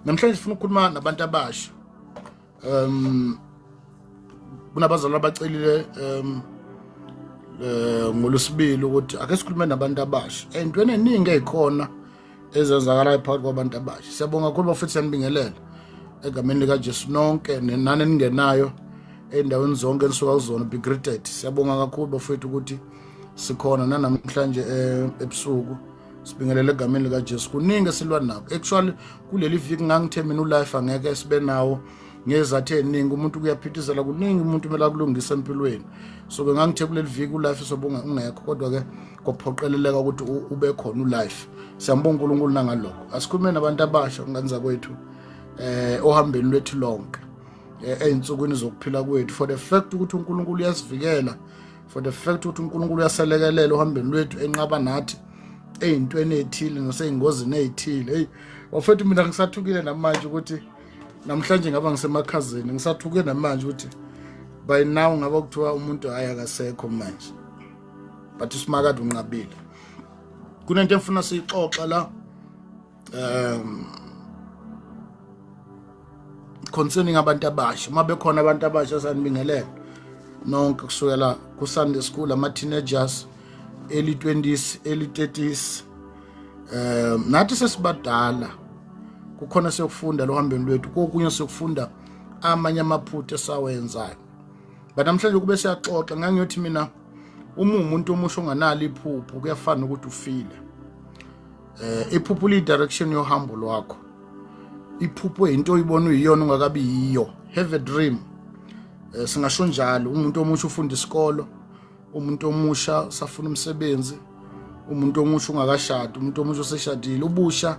Namhlanje sifuna ukukhuluma nabantu abasha. Kunabazali abacelile ngolwesibili ukuthi ake sikhulume nabantu abasha ey'ntweni eningi ey'khona ezenzakalayo phakathi kwabantu abasha. Siyabonga kakhulu bafethu, siyanibingelela egameni likaJesu nonke nani eningenayo ey'ndaweni zonke enisuka kuzona, be greeted. Siyabonga kakhulu bafethu ukuthi sikhona nanamhlanje ebusuku. Sibingelele egameni likaJesu. Kuningi esilwa nako actually kuleli viki. Ngangithe mina ulife angeke sibe nawo ngezathu eziningi. Umuntu kuyaphithizela, kuningi umuntu kumele akulungise empilweni. So ke ngangithe kuleli viki ulife sobe ungekho, kodwa ke kwaphoqeleleka ukuthi ube khona ulife. Siyambonga uNkulunkulu nangalokho. Asikhulume nabantu abasha nganza kwethu ohambeni lwethu lonke, ey'nsukwini zokuphila kwethu, for the fact ukuthi uNkulunkulu uyasivikela, for the fact ukuthi uNkulunkulu uyaselekelela ohambeni lwethu, enqaba nathi ey'ntweni ey'thile nasey'ngozini ey'thile. Heyi bafethu, mina ngisathukile namanje ukuthi namhlanje ngaba ngisemakhazeni. Ngisathuke namanje ukuthi by now ngaba kuthiwa umuntu hayi akasekho manje, but usimakade unqabile. Kunento engifuna siyixoxa la concerning abantu abasha. Uma bekhona abantu abasha, sanibingelela nonke kusukela ku Sunday school, ama teenagers, early 20s, early 30s, nathi sesibadala. Kukhona siyokufunda lohambeni lwethu, kokunye siyokufunda amanye amaphutha esawenzayo. But namhlanje kube siyaxoxa, ngangiyothi mina uma umuntu omusha onganalo iphupho, kuyafana ukuthi ufile. Iphupho li direction yohambo lwakho. Iphupho into oyibona uyiyona ungakabi yiyo. Have a dream. Singasho njalo, umuntu omusha ufunda isikolo, umuntu omusha safuna umsebenzi, umuntu omusha ungakashadi, umuntu omusha oseshadile, ubusha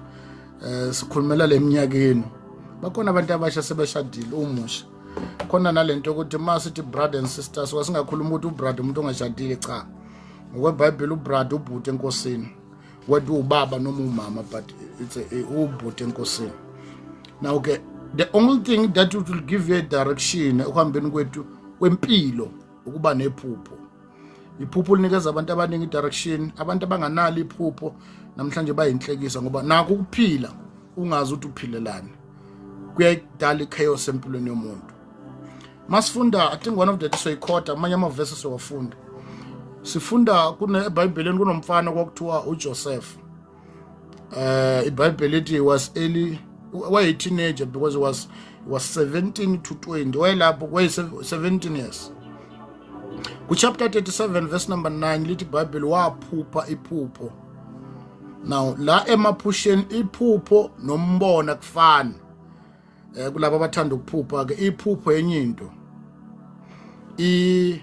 sikhulumela leminyakeni. Bakhona abantu abasha sebeshadile, umusha khona nalento ukuthi uma sithi brother and sisters, wasingakhuluma ukuthi ubrother umuntu ongashadile. Cha, ngokweBhayibheli ubrother ubhuti enkosini, whether ubaba noma umama, but it's a ubhuti enkosini. Now ke the only thing that will give you a direction ekuhambeni kwethu kwempilo ukuba nephupho. Iphupho linikeza abantu abaningi direction. Abantu abanganalo iphupho namhlanje bayinhlekisa, ngoba nakho ukuphila ungazi ukuthi uphilelani kuyayidala ichaos empilweni yomuntu. Masifunda, I think one of the soyikhota amanye amavesi siwafunda, sifunda kune eBhayibhelini kunomfana kwakuthiwa uJoseph. IBhayibheli lithi he was early, waye teenager because he was 17 to 20, wayelapho waye 17 years. Ku chapter 37 verse number 9 lithi iBhayibheli waphupha iphupho. Now la emaphusheni, iphupho nombono kufana. Kulabo abathanda ukuphupha ke, iphupho enye into, i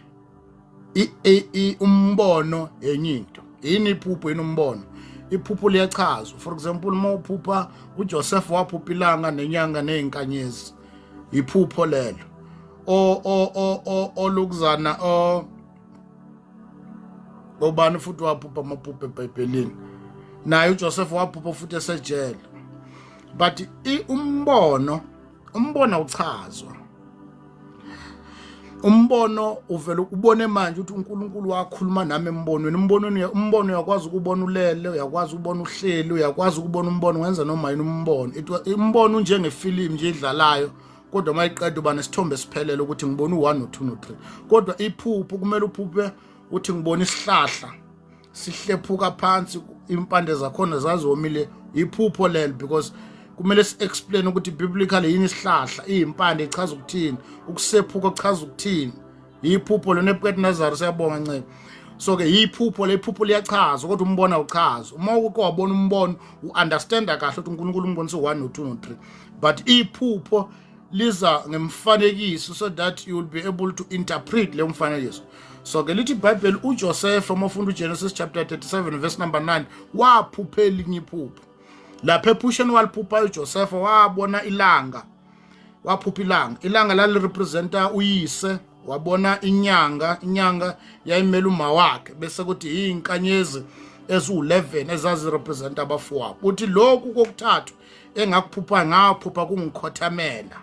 i umbono enye into. Yini iphupho? Yini umbono? Iphupho liyachazwa. For example, uma uphupha, uJoseph waphupha ilanga nenyanga nezinkanyezi, iphupho lelo. O olukuzana o obani futhi waphupha amaphupho eBhayibhelini, naye uJoseph waphupha futhi esejele. But umbono uchazwa. Umbono uvela ubone manje ukuthi uNkulunkulu wakhuluma nami embonweni. Umbonweni, umbono uyakwazi ukubona ulele, uyakwazi ukubona uhleli, uyakwazi ukubona umbono wenza noma yini. Umbono, umbono unjengefilimu nje edlalayo, kodwa uma iqeda uba nesithombe esiphelele ukuthi ngibona u1, no2, no3. Kodwa iphupho kumele uphuphe uthi ngibona isihlahla sihlephuka phansi, impande zakhona zazomile. Iphupho lelo, because kumele si-explain ukuthi biblically yini isihlahla, iyimpande ichaza ukuthini, ukusephuka kuchaza ukuthini. Iphupho lona eBuket siyabonga ncebo. So ke yiphupho le, iphupho liyachaza, kodwa umbono awuchazi. Uma uke wabona umbono, u-understanda kahle ukuthi uNkulunkulu umbonise u-1, no-2, no-3, but iphupho liza ngemfanekiso so that you will be able to interpret leyo mfanekiso. So ke lithi iBhayibheli uJoseph, uma ufunda uGenesis chapter 37 verse number 9, waphupha elinye iphupho. Lapha ephusheni waliphupha uJoseph, wabona ilanga, waphupha ilanga. Ilanga lalirepresenta uyise. Wabona inyanga, inyanga yayimela uma wakhe, bese kuthi izinkanyezi eziwu-11 ezazirepresenta abafowabo. Uthi lokhu kokuthathu engakuphupha, ngaphupha kungikhothamela.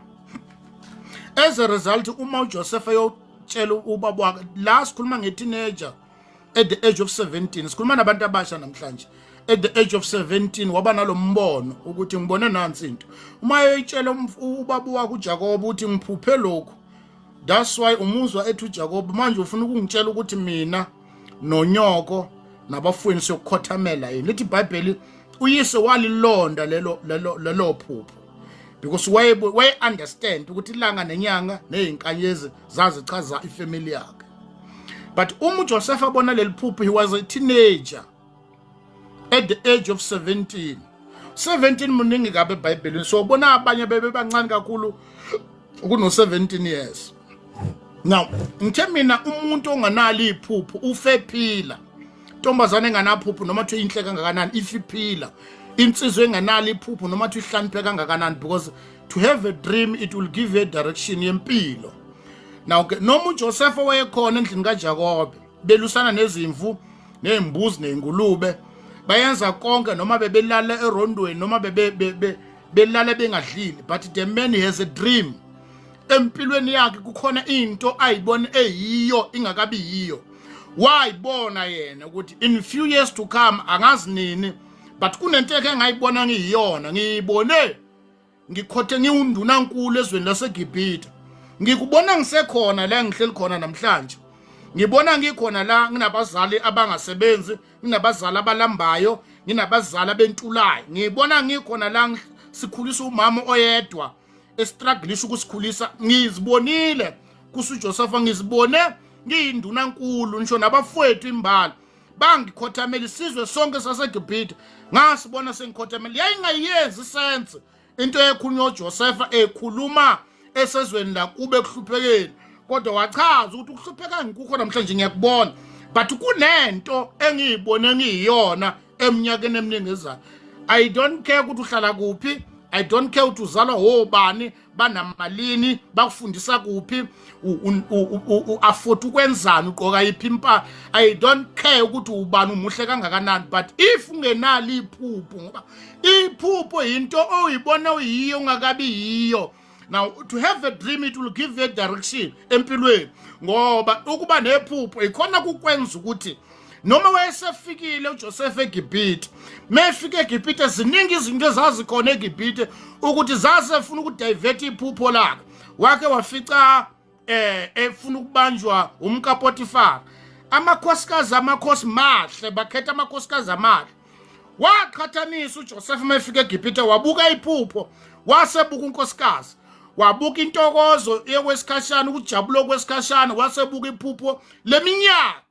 As a result, uma uJoseph eyotshela ubaba wakhe, la sikhuluma nge-teenager at the age of 17, sikhuluma nabantu abasha namhlanje. At the age of 17 waba nalombono ukuthi ngibone nansi into. Uma eyitshela ubaba wakhe uJakob ukuthi ngiphuphe lokhu, that's why umuzwa ethi uJakob, manje ufuna ukungitshela ukuthi mina nonyoko nabafweni siyokukhothamela yini? Lithi iBhayibheli uyise walilonda lelo phupho because waye understand ukuthi ilanga nenyanga nezinkanyezi zazichaza ifamily yakhe. But uma uJoseph abona leli phupho, he was a teenager at the age of 17. 17 muningi kabi eBhayibhelini, so ubona abanye bebebancane kakhulu kuno 17 years. Now ngithe mina umuntu onganalo iphupho ufe phila. Intombazane enganaphupho noma kuthiwa inhle kangakanani, if iphila. Insizwa enganalo iphupho noma kuthiwa ihloniphe kangakanani, because to have a dream, it will give you a direction yempilo. Now ke noma uJoseph wayekhona endlini kaJakobe belusana nezimvu nezimbuzi nezingulube, bayenza konke, noma bebelala erondweni, noma bebe belala bengadlile, but the man has a dream. Empilweni yakhe kukhona into ayibona eyiyo ingakabi yiyo. Wayibona yena ukuthi in few years to come, angazi nini, but kunento eke ngayibona ngiyiyona, ngiyibone ngikhothe ngiwundunankulu ezweni laseGibhithe. Ngikubona ngisekhona la ngihleli khona namhlanje, ngibona ngikhona la nginabazali abangasebenzi, nginabazali abalambayo, nginabazali abentulayo. Ngibona ngikhona la sikhulisa umama oyedwa estrugglisha ukusikhulisa. Ngizibonile kusuJosepha, ngizibone ngiyindunankulu, ngisho nabafowethu imbala bangikhothamela, isizwe sonke saseGibhithe ngasibona sengikhothamela. Yayingayenzi sense into ekhulunywa uJosepha, ekhuluma esezweni lakube ekuhluphekeni, kodwa wachaza ukuthi ukuhlupheka ngikukho namhlanje ngiyakubona, but kunento engiyibone ngiyiyona eminyakeni eminingi ezayo. I don't care ukuthi uhlala kuphi, I don't care ukuthi uzalwa wobani, banamalini, bakufundisa kuphi, u-afford ukwenzani, ugqoka yiphi impahla. I don't care ukuthi ubani, umuhle kangakanani, but if ungenalo iphupho, ngoba iphupho into oyibona uyiyo ungakabi yiyo. Now to have a dream, it will give you a direction empilweni, ngoba ukuba nephupho ikhona kukwenza ukuthi noma wayesefikile uJoseph eGibhithe, mefika eGibhithe ziningi izinto ezazikhona eGibhithe ukuthi zasefuna ukudivert iphupho lakhe. Wake wafica efuna ukubanjwa umkaPotifar, amakhosikazi, amakhosi mahle, bakhetha amakhosikazi amahle. Waqhathanisa uJoseph mefika eGibhithe, wabuka iphupho, wasebuka unkosikazi, wabuka intokozo yekwesikhashana, ukujabula okwesikhashana, wasebuka iphupho leminyaka.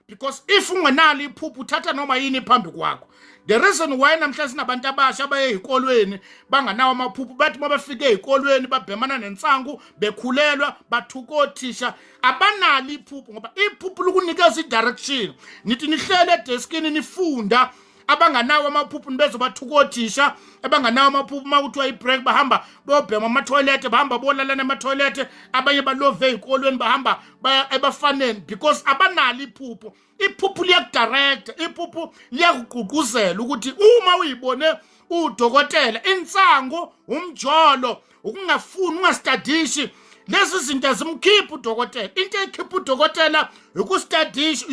Because if ungenalo iphupho, uthatha noma yini phambi kwakho. The reason why namhlanje sinabantu abasha abaye ezikolweni banganawo amaphupho, bathi uma befike ezikolweni babhemana nensangu, bekhulelwa, bathuka othisha, abanalo iphupho, ngoba iphupho lukunikeza i-direction. Nithi nihlele edeskini nifunda, abanganawo amaphupho nibezo bathuka othisha. Abanganawo amaphupho, uma kuthiwa i-break bahamba bobhema amathoyilethe, bahamba bolalana emathoyilethe, abanye balove ey'kolweni, bahamba baya ebafaneni, because abanalo iphupho. Iphupho liyakudirecta, iphupho liyakugqugquzela ukuthi uma uyibone udokotela, insango, umjolo, ukungafuni, ungastadishi, lezi zinto azimkhiphi udokotela. Into ekhipha udokotela ukustadisha,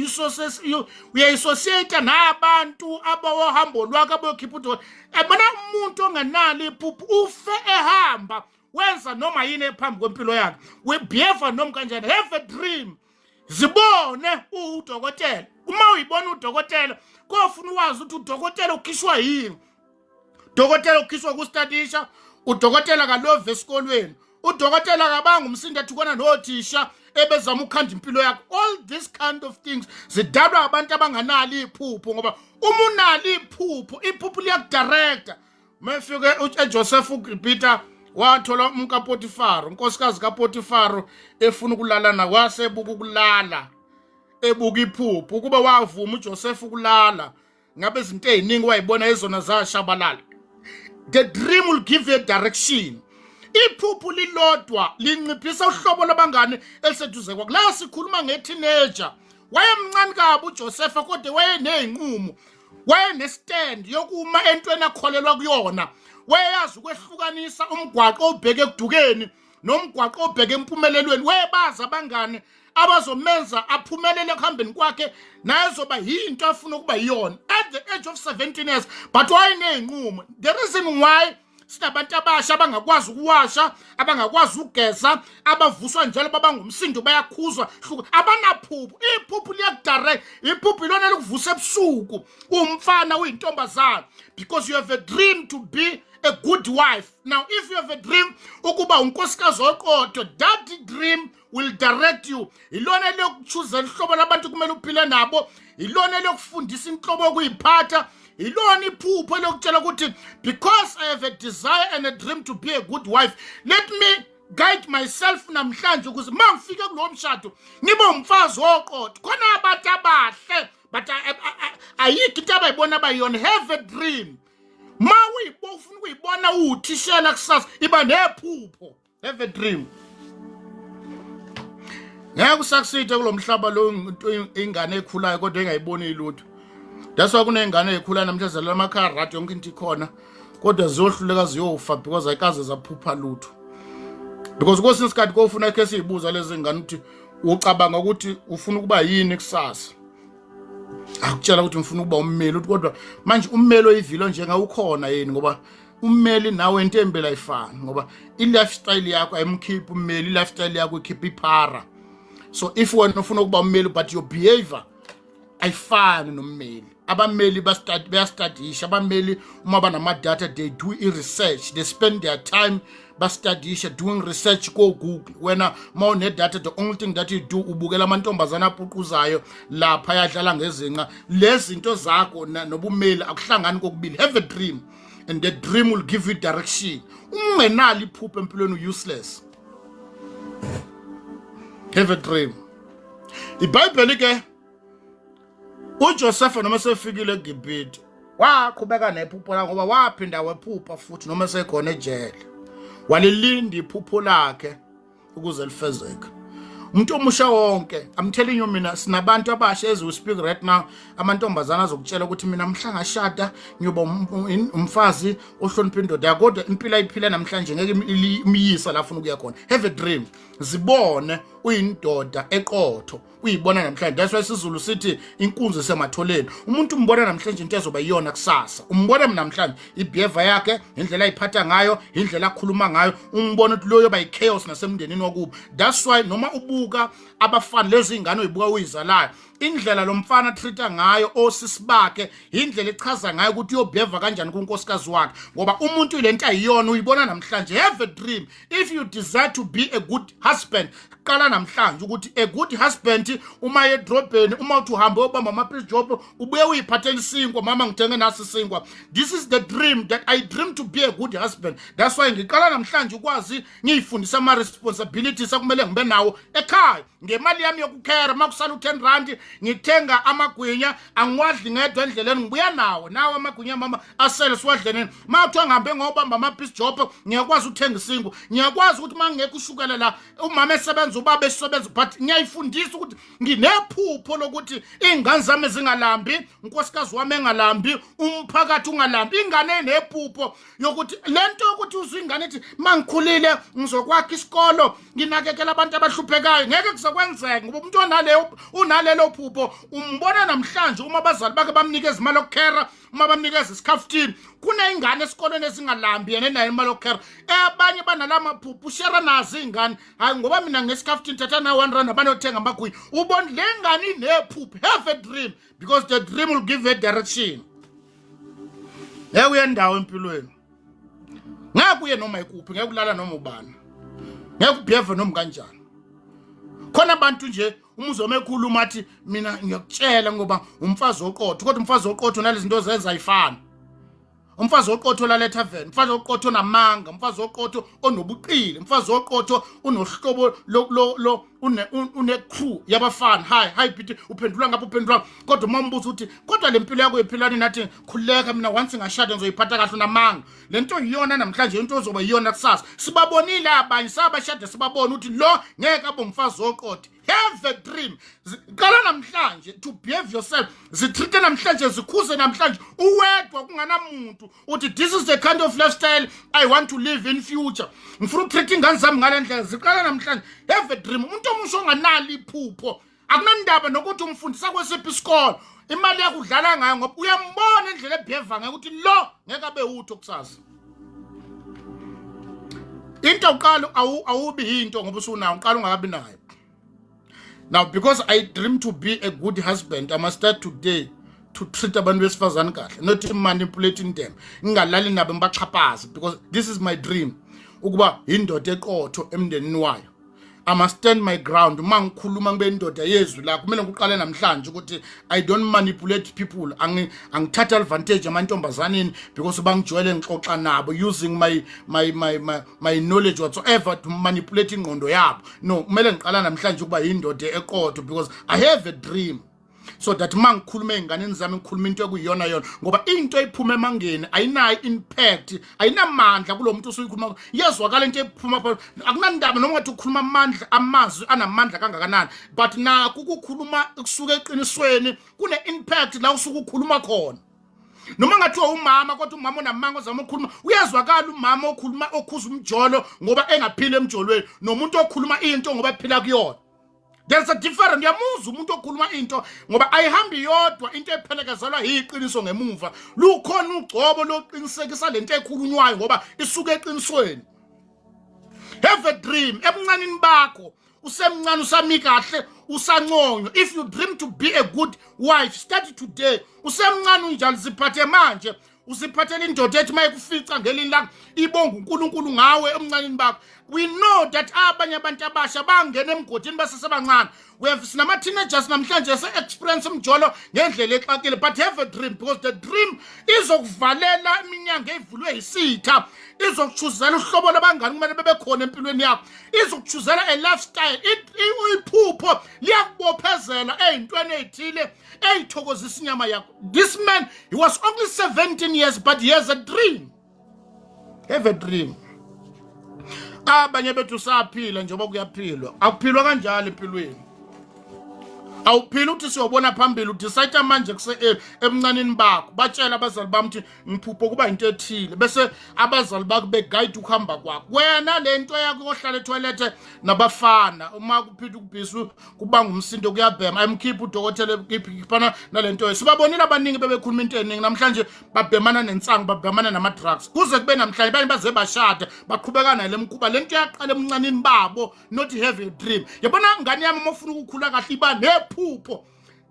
uyayiassociate nabantu abawohambo lwakho abokhipha udokotela. Ebona umuntu ongenalo iphupho ufe ehamba, wenza noma yini ephambi kwempilo yakhe, webehave noma kanjani. Have a dream, zibone uwudokotela. Uma uyibona udokotela, kofuna ukwazi ukuthi udokotela ukhishwa yini. Dokotela ukhishwa kustadisha, udokotela kalove esikolweni, udokotela kabanga umsindo athukana nothisha ebezama ukukhanda impilo yakho. All this kind of things zidalwa abantu abanganalo iphupho, ngoba uma unalo iphupho, iphupho liyakudirecta. Mefike uJoseph uGibhitha, wathola umkaPotifaro, unkosikazi kaPotifaro efuna ukulala na, wasebuka ukulala ebuka iphupho. Ukuba wavuma uJoseph ukulala, ngabe izinto eziningi wayibona ezona zashabalala. The dream will give you a direction. Iphupho lilodwa linciphisa uhlobo lwabangani eliseduze kwakho. La sikhuluma nge-teenager, wayemncane kabi uJosepha, kodwa wayeney'nqumo, wayenestand yokuma entweni akholelwa kuyona, wayeyazi ukwehlukanisa umgwaqo obheke ekudukeni nomgwaqo obheke empumelelweni. Wayebazi abangani abazomenza aphumelele ekuhambeni kwakhe, naye ezoba yinto afuna ukuba yiyona at the age of 17 years. But wayeney'nqumo. The reason why sinabantu abasha abangakwazi ukuwasha, abangakwazi ukugeza, abavuswa njalo babangumsindo, bayakhuzwa, abanaphupho. Iphupho liyakudirect. Iphupho ilona elikuvusa ebusuku, umfana, uyintombazana, because you have a dream to be a good wife. Now, if you have a dream ukuba unkosikazi oqotho, that dream will direct you. Ilona eliyokuchuzela uhlobo labantu kumele uphile nabo, ilona eliyokufundisa inhlobo yokuyiphatha, ilona iphupho eliyokutshela ukuthi because I have a desire and a dream to be a good wife, let me guide myself namhlanje ukuze uma ngifike kulowo mshado ngibe umfazi oqotho. Khona abantu abahle, but ayikho into abayibona abayiyona. Have a dream. Ma ufuna ukuyibona uwuthishela kusasa, iba nephupho. Have a dream. Ngeke usakusithe kulo mhlaba lo ingane ekhulayo kodwa engayiboni ilutho. That's why kuney'ngane ey'khulayo namhlanje, zalala amakhaya right, yonke into ikhona, kodwa ziyohluleka, ziyofa because ayikaze zaphupha lutho. Because kwesinye isikhathi kofuna khe siyibuza lezi ngane ukuthi ucabanga ukuthi ufuna ukuba yini kusasa, akutshela ukuthi ngifuna ukuba ummeli. Uthi kodwa manje ummeli oyivilo njengawukhona yini? Ngoba ummeli nawe into empela ayifani, ngoba i-lifestyle yakho ayimkhiphi ummeli, i-lifestyle yakho ikhipha iphara. So if wena ufuna ukuba ummeli but your behavior ayifani nommeli, abameli bayastadisha. Abameli uma banama-data, they do i-research, they spend their time bastadisha, doing research ko-Google. Wena uma une-data, the only thing that you do, ubukela amantombazane apuquzayo lapha ayadlala ngezinqa. Lezi zinto zakho nobumeli akuhlangani kokubili. Have a dream and the dream will give you direction. Ungenalo iphupho empilweni, useless. Have a dream. IBhayibheli ke, uJoseph noma sefikile eGibhithe waqhubeka nephupho lakhe, ngoba waphinda wephupha futhi noma sekhona ejele. Walilinda iphupho lakhe ukuze lifezeke. Umuntu omusha wonke, I'm telling you mina, sinabantu abasha as we speak right now, amantombazana azokutshela ukuthi mina mhla ngashada ngiyoba umfazi ohlonipha indoda yakho, kodwa impilo ayiphila namhlanje ngeke imyise la afuna ukuya khona. Have a dream. Zibone uyindoda eqotho, uyibona namhlanje. That's why isiZulu sithi inkunzi sematholeni. Umuntu umbona namhlanje into ezoba iyona kusasa. Umbona namhlanje ibehavior yakhe, indlela ayiphatha ngayo, indlela akhuluma ngayo, umbona ukuthi loyo ba chaos nasemndenini wakubo. That's why noma ubuka abafana, lezi ingane oyibuka uyizalayo, indlela lo mfana treata ngayo osisi bakhe, indlela echaza ngayo ukuthi uyobehave kanjani kunkosikazi wakhe, ngoba umuntu lento ayiyona uyibona namhlanje. Have a dream. If you desire to be a good husband, qala namhlanje ukuthi a good husband uma edrobheni, uma uthi uhambe uyobamba ama-piece job, ubuye uyiphathele isinkwa: "Mama, ngithenge nasi isinkwa. This is the dream that I dream, to be a good husband. That's why ngiqala namhlanje ukwazi ngiyifundisa ama-responsibilities akumele ngibe nawo ekhaya ngemali yami yokukhera. Uma kusala u-10 rand, ngithenga amagwinya, angiwadli ngedwa endleleni, ngibuya nawo nawo amagwinya, mama, asele siwadleneni. Uma kuthiwa ngihambe ngobamba ama-piece job, ngiyakwazi ukuthenga isinkwa. Ngiyakwazi ukuthi uma ngingekho ushukela la, umama esebenza, ubaba esebenza, but ngiyayifundisa ukuthi nginephupho lokuthi iy'ngane zami zingalambi, unkosikazi wami engalambi, umphakathi ungalambi. Ingane enephupho yokuthi le nto yokuthi uzwe ingane ithi ma ngikhulile ngizokwakha isikolo, nginakekela abantu abahluphekayo, ngeke kuzokwenzeka, ngoba umuntu onaleyo unalelo phupho umbona namhlanje uma abazali bakhe bamnikeza imali yokukhera, uma bamnikeza isikhafuthini. Kuney'ngane esikolweni ezingalambi, yena enayo imali yokukhera. Abanye banala maphupho, ushera nazo iy'ngane: "Hayi, ngoba mina ngesikhafuthini, thatha na 1 rand abanothenga amagwinya." Ubona le ngane inephupho. Have a dream, because the dream will give a direction. Ngeke uye ndawo empilweni, ngeke uye noma ikuphi, ngeke ulala noma ubani, ngeke ubehave noma kanjani. Khona abantu nje umuzwa mekhuluma athi mina ngiyakutshela ngoba umfazi oqotho, kodwa umfazi oqotho nalezi zinto zenza ayifani. Umfazi oqotho lala ethaveni, umfazi oqotho onamanga, umfazi oqotho onobuqili, umfazi oqotho unohlobo lo une crew yabafana. "Hi, hi beauty," uphendula ngapha, uphendula, kodwa uma umbuza ukuthi kodwa le mpilo yakho uyiphilani, nathi khululeka, mina once ngashada ngizoyiphatha kahle, unamanga. Le nto yiyona namhlanje, into ozoba yiyona kusasa. Sibabonile abanye sabashada, sibabona ukuthi lo ngeke abe umfazi oqotho. Have a dream. Qala namhlanje to behave yourself. Zitreat namhlanje, zikhuze namhlanje uwedwa kunganamuntu, uthi this is the kind of lifestyle I want to live in future, ngifuna ukutreat ingane zami ngale ndlela. Ziqala namhlanje. Have a dream. Umuntu omusha onganalo iphupho, akunandaba nokuthi umfundisa kwesiphi isikole, imali yakho udlala ngayo, ngoba uyambona indlela ebheva ngayo ukuthi lo ngeke abe utho kusasa. Into uqala awubi yinto ngoba usunayo, uqala ungakabi nayo. Now, because I dream to be a good husband, I must start today to treat abantu besifazane kahle, not manipulating them, ngingalali nabo ngibaxhaphaze, because this is my dream, ukuba indoda eqotho emndenini wayo. I must stand my ground. Uma ngikhuluma ngibe indoda yezwi lakho. Kumele ngiqale namhlanje ukuthi I don't manipulate people. Angithatha advantage amantombazaneni because bangijwayele, ngixoxa nabo using my knowledge whatsoever to manipulate ingqondo yabo. No, kumele ngiqala namhlanje ukuba yindoda eqotho because I have a dream, so that uma ngikhuluma ey'nganeni zami ngikhuluma into ekuyiyona yona, ngoba into ephuma emangeni ayinayo impact, ayinamandla kulo muntu osuyikhuluma. Iyezwakala into ephuma, akunandaba noma ngathi ukhuluma amandla, amazwi anamandla kangakanani, but nakho ukukhuluma kusuka eqinisweni kune-impact la usuke ukhuluma khona. Noma ngathiwa umama, kodwa umama onamanga ozama ukukhuluma, uyazwakala umama okhuluma okhuza umjolo ngoba engaphili emjolweni, nomuntu okhuluma into ngoba ephila kuyona. There's a difference. Uyamuzwa umuntu okhuluma into ngoba ayihambi yodwa into ephelekezelwa yiqiniso ngemuva. Lukhona ugcobo loqinisekisa lento ekhulunywayo ngoba isuke eqinisweni. Have a dream ebuncanini bakho, usemncane, usami kahle, usanconywa. If you dream to be a good wife, start today. Usemncane unjalo, ziphathe manje, usiphathela indoda ethi mayikufica ngelinye lakho ibonga uNkulunkulu ngawe emncanini bakho. We know that abanye abantu abasha bangena emgodini basesebancane. We have sinama teenagers namhlanje se experience umjolo ngendlela exakile, but have a dream, because the dream izokuvalela iminyango evulwe yisitha, izokuchuzela uhlobo labangani kumele bebe khona empilweni yakho, izokuchuzela a lifestyle. Iphupho liyakubophezela ey'ntweni ey'thile eyithokozisa inyama yakho. This man, he was only 17 years, but he has a dream. Have a dream. Abanye bethu saphila njengoba kuyaphilwa. Akuphilwa kanjalo empilweni. Awuphila uthi siyobona phambili, udecide manje kuse ebuncanini bakho. Batshela abazali bami ukuthi ngiphupho kuba into ethile, bese abazali bakho beguide ukuhamba kwakho. Wena le nto yakho ohlala etoilet nabafana, uma kuphinda ukubhisu kubanga umsindo, kuyabhema, ayimkhipha udokotela, khiphana nalento. Sibabonile abaningi bebekhuluma into eningi, namhlanje babhemana nensangu, babhemana nama-drugs kuze kube namhlanje. Abanye baze bashada, baqhubeka nale mkhuba. Le nto yaqala emncanini babo, not having a dream. Yabona ngane yami, uma ufuna ukukhula kahle, iba nephupho.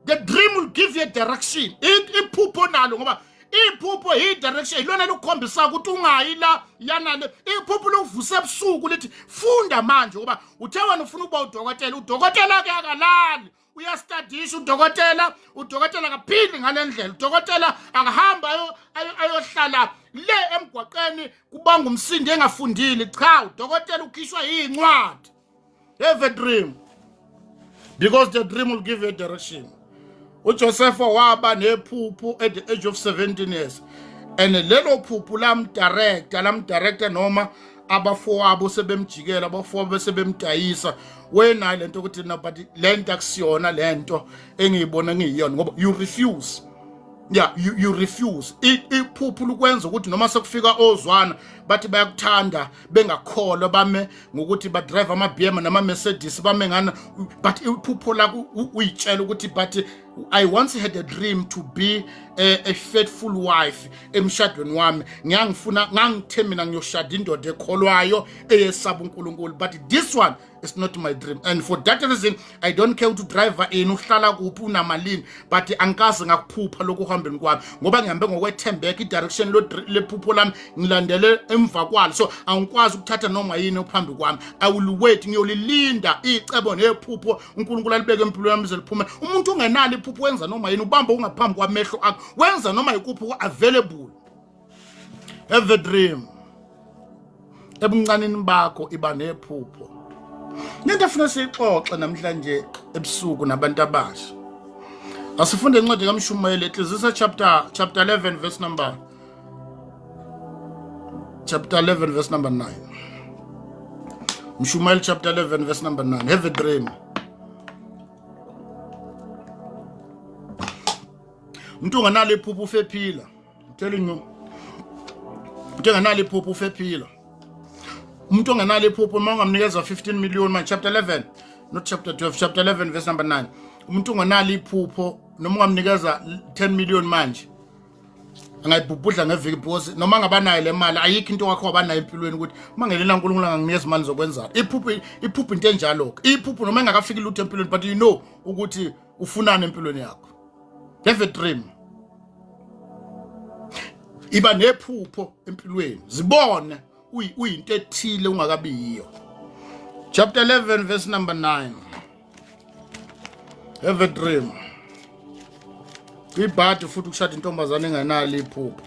The dream will give you a direction. Iphupho nalo, ngoba iphupho yi-direction, ilona likukhombisa ukuthi ungayi la, yanale. Iphupho lokuvusa ebusuku lithi funda manje, ngoba uthe wena ufuna ukuba udokotela. Udokotela-ke akalali, uyastadisha udokotela. Udokotela akaphili ngale ndlela. Udokotela akahamba ayohlala le emgwaqeni kubanga umsindi engafundile. Cha, udokotela ukhishwa yincwadi. Have a dream, because the dream will give you a direction. UJoseph waba nephupho at the age of 17 years, and lelo phupho lamdirector, lamdirector noma abafowabo sebemjikela, abafowabo bese bemdayisa. Wena lento ukuthi no, but lento akusiyona lento engiyibona ngiyiyona, ngoba you refuse. Yeah, you refuse. Iphupho lokwenza ukuthi noma sekufika ozwana bathi bayakuthanda, bengakholwa, bame ngokuthi ba drive ama BM nama Mercedes, bame ngana, but iphupho lakho uyitshela ukuthi, "But I once had a dream to be a faithful wife emshadweni wami. Ngiyangifuna, ngangithe mina ngiyoshada indoda ekholwayo, eyesaba uNkulunkulu, but this one is not my dream, and for that reason I don't care to drive in, uhlala kuphi, unamalini, but angikaze ngakuphupha lokhu uhambeni kwami, ngoba ngihambe ngokwethembeka. I-direction lephupho lami ngilandele emva kwalo, so angikwazi ukuthatha noma yini phambi kwami. I will wait, ngiyolilinda icebo nephupho uNkulunkulu alibeke empilweni yami ize liphume." Umuntu ungenalo iphupho wenza noma yini, ubamba ungaphambi kwamehlo akho, wenza noma yikuphi ku-available. Have a dream. Ebuncanini bakho iba nephupho. Lento efuna siyixoxe namhlanje ebusuku nabantu abasha, asifunde incwadi kaMshumayeli, Ecclesiastes chapter 11 verse number, chapter 11 verse number 9. Mshumayeli chapter 11 verse number 9. Have a dream. Umuntu onganalo iphupho ufephila. I'm telling you, umuntu enganalo iphupho ufephila. Umuntu ongenalo iphupho, uma ungamnikeza 15 million man. Chapter 11 Not chapter 12, chapter 11 verse number 9. Umuntu unganalo iphupho noma ungamnikeza 10 million manje angayibhubhudla ngeviki, because noma ngabanayo le mali ayikho into wakho wabanayo empilweni ukuthi uma ngelena uNkulunkulu anganginikeza imali zokwenzani. Iphupho, iphupho into enjalo ke. Iphupho noma engakafiki lutho empilweni, but you know ukuthi ufunani empilweni yakho. Have a dream, iba nephupho empilweni, zibone uyinto ethile ungakabi yiyo. Chapter 11 verse number 9, have a dream. Ibhadi futhi ukushada intombazane engenalo iphupho,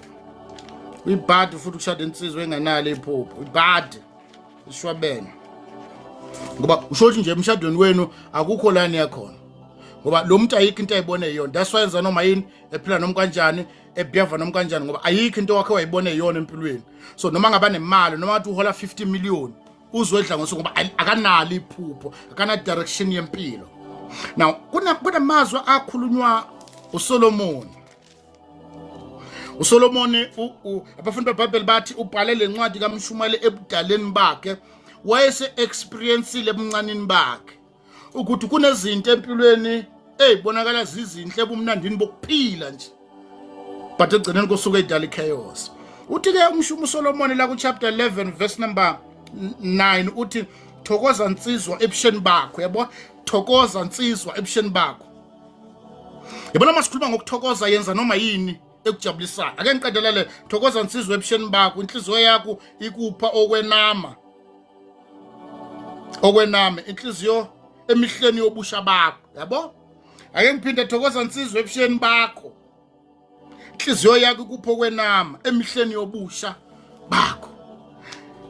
ibhadi futhi ukushada insizwa engenalo iphupho, ibhadi ishwabene, ngoba usho ukuthi nje emshadweni wenu akukho la niyakhona, ngoba lo muntu ayikho into ayibone yona. That's why yenza noma yini, ephila noma kanjani, ebehava noma kanjani, ngoba ayikho into wakhe wayibone yona empilweni. So noma ngaba nemali, noma ngathi uhola 50 million, uzodla ngosuku, ngoba akanalo iphupho, akana direction yempilo. Now kunamazwi akhulunywa uSolomon. uSolomon, abafundi beBhayibheli bathi ubhale lencwadi kaMshumayeli ebudaleni bakhe, wayese experienceile ebuncanini bakhe ukuthi kunezinto empilweni eyibonakala zizinhle ebumnandini bokuphila nje, but egcineni kusuke idala ichaos. Uthi ke umshumo uSolomon la ku chapter 11 verse number 9, uthi, "Thokoza nsizwa ebusheni bakho." Yabo, thokoza nsizwa ebusheni bakho. Yabona, masikhuluma ngokuthokoza, yenza noma yini ekujabulisayo. Ake ngiqedelele. Thokoza nsizwa ebusheni bakho, inhliziyo yakho ikupha okwenama, okwenama inhliziyo emihleni yobusha bakho. Yabo, ake ngiphinde. Thokoza nsizwa ebusheni bakho, inhliziyo yakho ikupho kwenama emihleni yobusha bakho.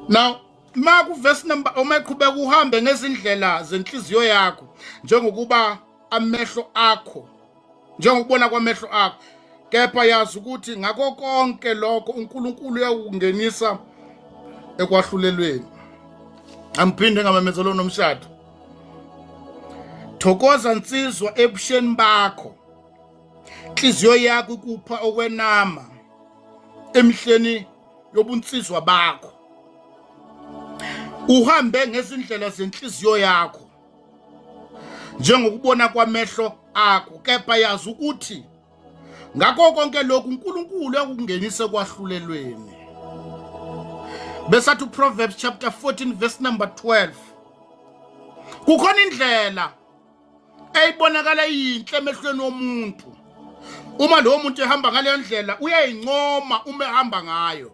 Now ma ku verse number, uma eqhubeka, uhambe ngezindlela zenhliziyo yakho njengokuba amehlo akho, njengokubona kwamehlo akho, kepha yazi ukuthi ngakho konke lokho uNkulunkulu uyakungenisa ekwahlulelweni. Amphinde ngamemezelo nomshado. Thokoza nsizwa ebusheni bakho, inhliziyo yakho ikupha okwenama emihleni yobunsizwa bakho, uhambe ngezindlela zenhliziyo yakho njengokubona kwamehlo akho, kepha yazi ukuthi ngakho konke lokhu uNkulunkulu uyakungenisa kwahlulelweni. Besathi uProverbs chapter 14 verse number 12, kukhona indlela eyibonakala iyinhle emehlweni womuntu, uma lowo muntu ehamba ngaleyo ndlela uyayincoma uma ehamba ngayo,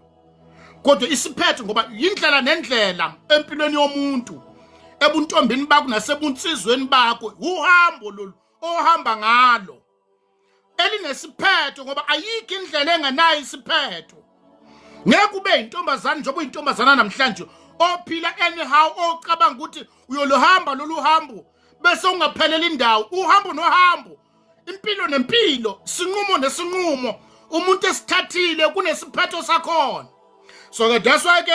kodwa isiphetho, ngoba yindlela nendlela empilweni yomuntu, ebuntombini bakho nasebunsizweni bakho, uhambo lolu ohamba ngalo elinesiphetho, ngoba ayikho indlela engenayo isiphetho. Ngeke ube intombazane njengoba uyintombazana namhlanje ophila anyhow, ocabanga ukuthi uyoluhamba lolu hambo bese ungaphelela indawo. Uhambo nohambo, impilo nempilo, sinqumo nesinqumo umuntu esithathile kunesiphetho sakhona. So ke that's why ke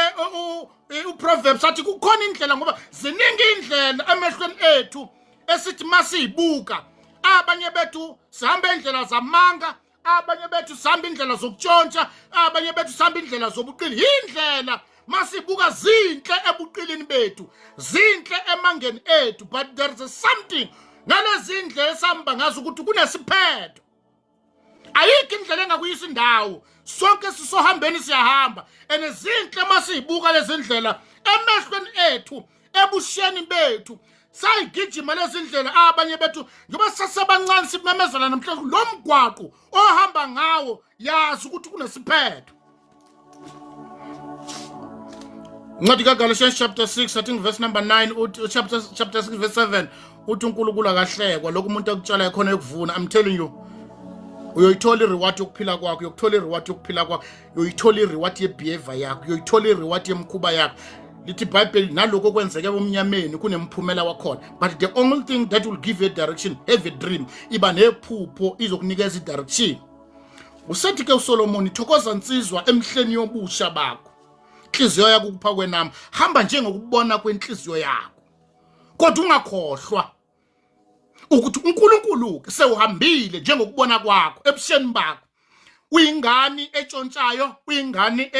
uProverbs athi kukhona indlela, ngoba ziningi indlela emehlweni ethu esithi masiyibuka. Abanye bethu sihamba indlela zamanga, abanye bethu sihamba indlela zokutshontsha, abanye bethu sihamba indlela zobuqili. Indlela masibuka zinhle ebuqilini bethu, zinhle emangeni ethu, but there is something ngalezi ndlela esihamba ngazo ukuthi kunesiphetho. Ayikho indlela engakuyisa indawo. Sonke sisohambeni, siyahamba, and zinhle masiyibuka lezi ndlela emehlweni ethu ebusheni bethu. Sayigijima lezi ndlela abanye bethu njengoba sisasebancane, simemezela namhlanje, lo mgwaqo ohamba ngawo yazi ukuthi kunesiphetho. Incwadi kaGalatians chapter 6, I think verse number 9, uthi chapter 6 verse 7, uthi uNkulunkulu akahlekwa, lokhu umuntu akutshala khona ekuvuna. I'm telling you, uyoyithola ireward yokuphila kwakho, uyokuthola ireward yokuphila kwakho, uyoyithola ireward yebehavior yakho, uyoyithola ireward yemkhuba yakho. Lithi iBhayibheli nalokho okwenzeke ebumnyameni kunemphumela wakhona. But the only thing that will give you a direction, have a dream. Iba nephupho, izokunikeza i-direction. Usethi ke uSolomoni, thokoza nsizwa emhleni yobusha bakho, inhliziyo yakho kupha kwenami, hamba njengokubona kwenhliziyo yakho, kodwa ungakhohlwa ukuthi uNkulunkulu sewuhambile njengokubona kwakho ebusheni bakho, uyingane etshontshayo, uyingane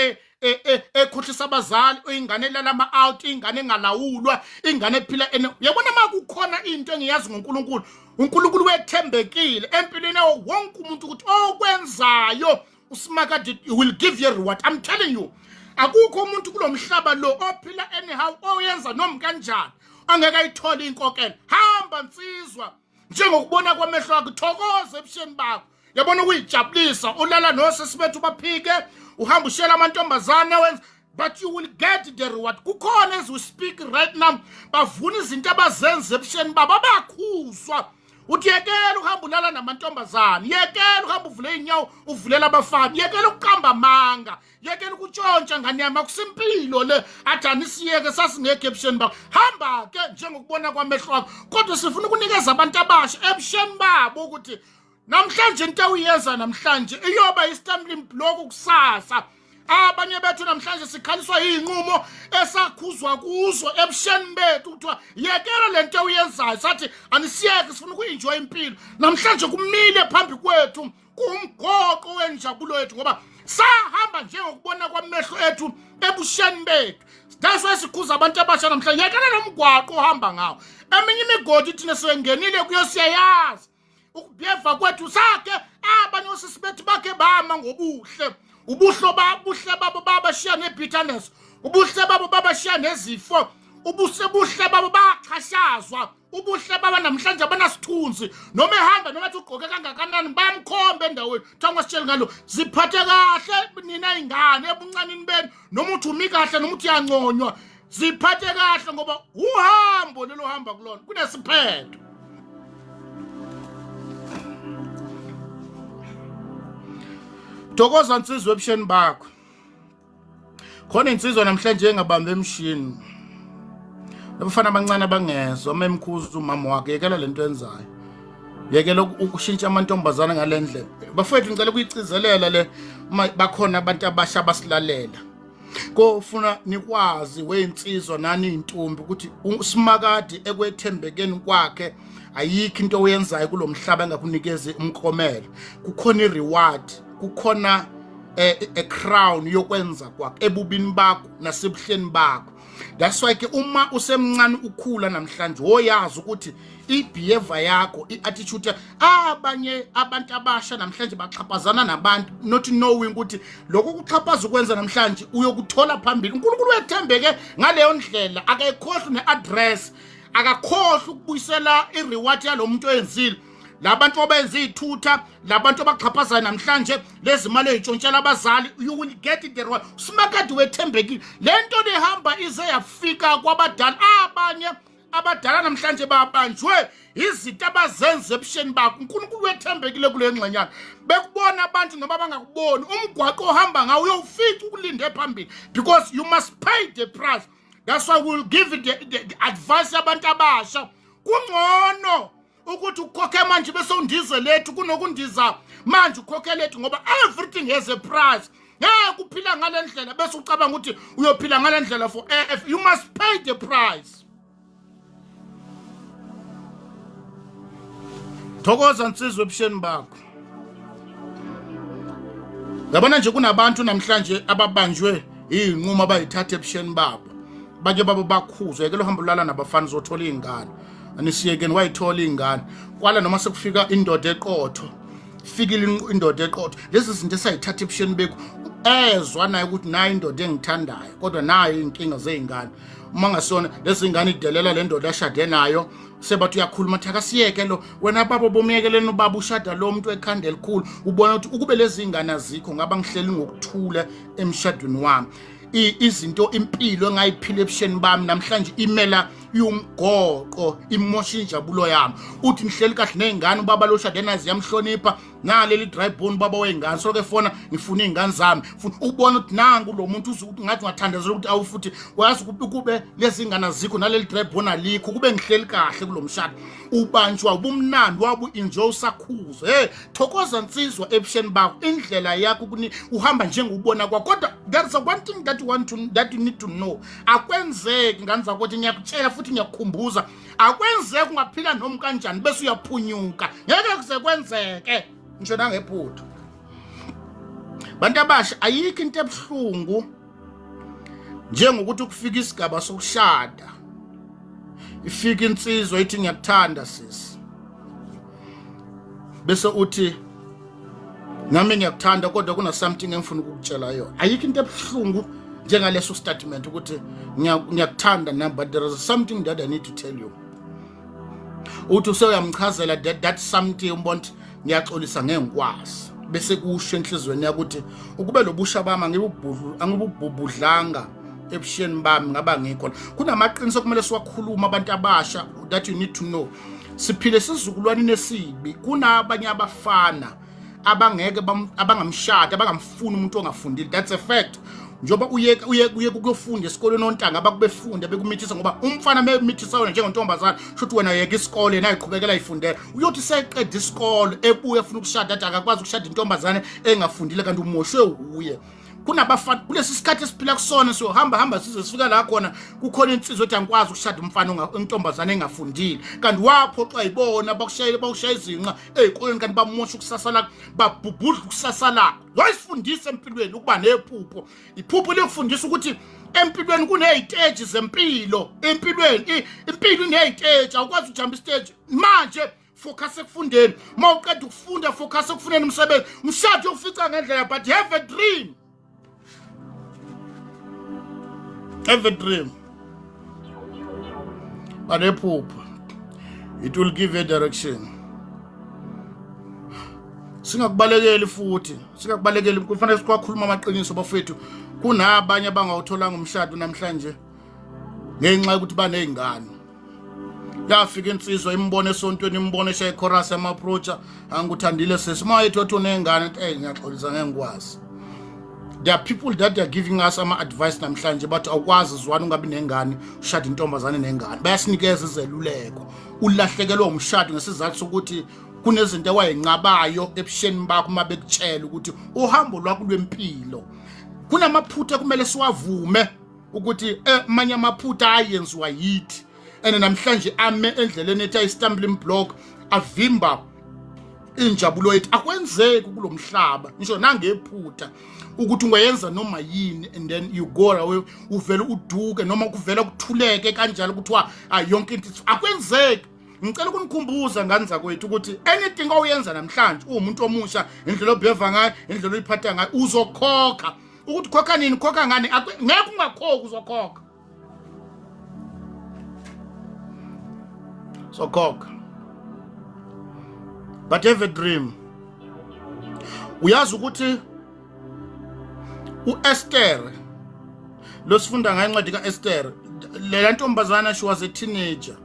e, e, ekhohlisa abazali, ingane elala ama-out, ingane engalawulwa, ingane ephila. Uyabona, uma kukhona into engiyazi ngoNkulunkulu, uNkulunkulu wethembekile empilweni yawo wonke umuntu, ukuthi okwenzayo uSimakade will give you a reward. I'm telling you, akukho umuntu kulomhlaba lo ophila anyhow, oyenza noma kanjani, angeke ayithole inkokelo. Hamba nsizwa njengokubona kwamehlo akho, thokoza ebusheni bakho. Yabona, ukuyijabulisa, ulala nosisi bethu baphike, uhamba ushela amantombazane, wenza, but you will get the reward. Kukhona, as we speak right now, bavuna izinto abazenza ebusheni babo, abakhuzwa uthi yekela uhamba ulala namantombazane, yekela uhamba uvule iy'nyawo uvulela abafana, yekela ukuqamba amanga, yekela ukutshontsha, ngane yami, akusimpilo le. Athi anisiyeke, sasingekho ebusheni bakho. Hamba ke njengokubona kwamehlo akho, kodwa sifuna ukunikeza abantu abasha ebusheni babo ukuthi namhlanje into awuyenza namhlanje iyoba i-stumbling block kusasa. Abanye bethu namhlanje sikhaliswa iy'nqumo esakhuzwa kuzo ebusheni bethu, kuthiwa yekela le nto uyenzayo, sathi anisiyeke, sifuna uku-enjoy impilo. Namhlanje kumile phambi kwethu, kuwumgoqo wenjabulo yethu, ngoba sahamba njengokubona kwamehlo ethu ebusheni bethu. That's why sikhuza abantu abasha namhlanje, yekela lo mgwaqo ohamba ngawo. Eminye imigodi thina sengenile kuyo, siyayazi ukubheva kwethu. Sakhe abanye osisi bethu bakhe bama ngobuhle, ubuhlo buhle babo babashiya ne-bitterness, ubuhle babo babashiya nezifo, ubuhle buhle babo baxhashazwa, ubuhle baba namhlanje abanasithunzi. Noma ehamba, noma athi ugqoke kangakanani, bayamkhomba endaweni. Kuthiwa ngasitsheli ngalo, ziphathe kahle nina ingane ebuncanini benu. Noma uthi umi kahle, noma uthi uyanconywa, ziphathe kahle, ngoba uhambo lelo hamba kulona kunesiphetho. Thokoza nsizwa ebusheni bakho. Khona insizwa namhlanje engabambe emshini, abafana abancane abangezwa uma emkhuza umama wakhe, yekela lento enzayo, yekela ukushintsha amantombazane ngale ndlela. Bafowethu, ngicela ukuyicizelela le, uma bakhona abantu abasha abasilalela, kofuna nikwazi weyinsizwa nani intombi ukuthi uSimakade ekwethembekeni kwakhe, ayikho into oyenzayo kulomhlaba engakunikezi umklomelo. Kukhona i-reward, kukhona a crown yokwenza kwakho ebubini bakho nasebuhleni bakho. That's why ke uma usemncane ukhula namhlanje, woyazi ukuthi i-behavior yakho, i-attitude. Abanye abantu abasha namhlanje baxhaphazana nabantu, not knowing ukuthi lokho kuxhaphaza ukwenza namhlanje uyokuthola phambili. UNkulunkulu wethembeke ngaleyo ndlela, akayikhohlwi ne-address, akakhohlwa ukubuyisela i-reward yalo muntu oyenzile. Labantu abenza iy'thutha, labantu abaxhaphazayo namhlanje, lezi mali ey'tshontshela abazali, you will get the reward. Simakade wethembekile. Le nto lihamba ize yafika kwabadala. Abanye abadala namhlanje babanjwe izinto abazenza ebusheni bakho. UNkulunkulu wethembekile kule ngxenyana. Bekubona abantu noma bangakuboni, umgwaqo ohamba ngawo uyowufica ukulinde phambili, because you must pay the price. That's why we'll give the advice yabantu abasha. Kungcono ukuthi ukhokhe manje bese undize lethu, kunokundiza manje ukhokhe lethu, ngoba everything has a price. Ngeke uphila ngale ndlela bese ucabanga ukuthi uyophila ngale ndlela forever. You must pay the price. Thokoza nsizwa ebusheni bakho. Yabona nje, kunabantu namhlanje ababanjwe iy'nqumo abayithatha ebusheni babo. Bake babo bakhuzwe, yekela uhamba ulala nabafana, uzothola iy'ngane. Anisiyekeni, wayithola iy'ngane kwala noma sekufika indoda eqotho, fikile indoda eqotho. Lezi zinto esayithatha ebusheni bethu, ezwa naye ukuthi nayo indoda engithandayo, kodwa nayo iy'nkinga zey'ngane. Uma ngasona lezi ngane idelela le ndoda ashade nayo, sebathi uyakhuluma, athi akasiyeke lo. Wena baba bomuyekeleni ubaba ushada lo muntu ekhanda elikhulu. Ubona ukuthi ukube lezi ngane azikho, ngaba ngihleli ngokuthula emshadweni wami. Izinto, impilo engayiphila ebusheni bami namhlanje imela yumgoqo, imosha injabulo yami. Uthi ngihleli kahle ney'ngane, ubaba lo shade nazi yamhlonipha, naleli dry bone, baba wey'ngane soke efona, ngifuna iy'ngane zami. Futhi ubona ukuthi nangu lo muntu, ngathi ungathandazela ukuthi awu futhi wazi kube lezi ngane azikho, naleli dry bone alikho, kube ngihleli kahle kulo mshado. Ubanjwa ubumnandi wabu enjoy usakhuza. Hey, thokoza nsizwa ebusheni bakho, indlela yakho kuni uhamba njengobona kwakho, kodwa there is a one thing that you want to that you need to know. Akwenzeki, ngane zakuthi, ngiyakutshela futhi ngiyakukhumbuza, akwenzeki ungaphila noma kanjani bese uyaphunyuka. Ngeke kuze kwenzeke, ngisho nangephutha. Bantu abasha, ayikho into ebuhlungu. Njengokuthi ukufika isigaba sokushada, ifika insizwa ithi ngiyakuthanda sisi, bese uthi nami ngiyakuthanda kodwa kuna something engifuna ukukutshela yona. Ayikho into ebuhlungu njengaleso statement ukuthi ngiyakuthanda nami, but there is something that I need to tell you. Uthi useyamchazela that something, umbona ukuthi ngiyaxolisa ngeke ngikwazi, bese kusho enhlizweni yakho ukuthi ukube lobusha bami angibubhubudlanga ebusheni bami ngaba ngikho. Kunamaqiniso okumele siwakhuluma abantu abasha that you need to know. Siphile esizukulwaneni esibi, kunabanye abafana abangeke abangamshadi, abangamfuni umuntu ongafundile. That's a fact. Njengoba uye uye uye ukuyofunda esikoleni, ontanga abakubefunda bekumithisa, ngoba umfana memithisa wena njengontombazana, shuthi wena yeka isikole naye qhubekela ifundela. Uyothi seqeda isikole ebuye efuna ukushada, athi akakwazi ukushada intombazane engafundile, kanti umoshwe uye. Kunabafana kulesi sikhathi esiphila kusona, siyohamba hamba size sifika la khona kukhona insizwa ethi angikwazi ukushada umfana intombazane engafundile, kanti waphoxwa yibona bakushayele bakushaya izinqa ey'koleni, kanti bamosha ukusasa lakho, babhubhudla ukusasa lakho. Wayisifundisa empilweni ukuba nephupho. Iphupho liyokufundisa ukuthi empilweni kuney'teji zempilo. Empilweni impilo iney'teji, awukwazi ukujamba isiteji manje. Focus ekufundeni, uma uqeda ukufunda focus ekufuneni umsebenzi, umshado uyokufica ngendlela, but have a dream, have a dream. Banephupho, it will give you a direction. Singakubalekeli futhi singakubalekeli, kufanele sikhwakhuluma amaqiniso bafethu. Kunabanye abangawutholanga umshado namhlanje ngenxa yokuthi baney'ngane. Yafika insizwa imbone esontweni, imbone eshaye ichorus yama-approacha, angikuthandile sisi, uma ethi wathi uney'ngane, eyi ngiyaxolisa ngeke ngikwazi. There are people that are giving us ama-advice namhlanje, bathi awukwazi zwana ungabi nengane, ushade intombazane nengane. Bayasinikeza izeluleko. Ulahlekelwa umshado ngesizathu sokuthi kunezinto awayenqabayo ebusheni bakho uma bekutshela ukuthi uhambo lwakho lwempilo kunamaphutha kumele siwavume ukuthi amanye amaphutha ayenziwa yithi, and namhlanje ame endleleni ethi ayi-stumbling block, avimba injabulo yethu. Akwenzeki kulomhlaba ngisho nangephutha ukuthi ungayenza noma yini and then you go away, uvele uduke noma kuvela kuthuleke kanjalo kuthiwa yonke into akwenzeki. Ngicela ukunikhumbuza ngane zakwethu ukuthi anything oyenza namhlanje uwumuntu omusha, indlela obheva ngayo, indlela oyiphatha ngayo, uzokhokha. Ukuthi khokha nini, khokha ngani, ngeke ungakhokhi, uzokhokha. Sokhokha, but have a dream. Uyazi ukuthi uEsther lo sifunda ngayo incwadi kaEsther, lela ntombazana, she was a teenager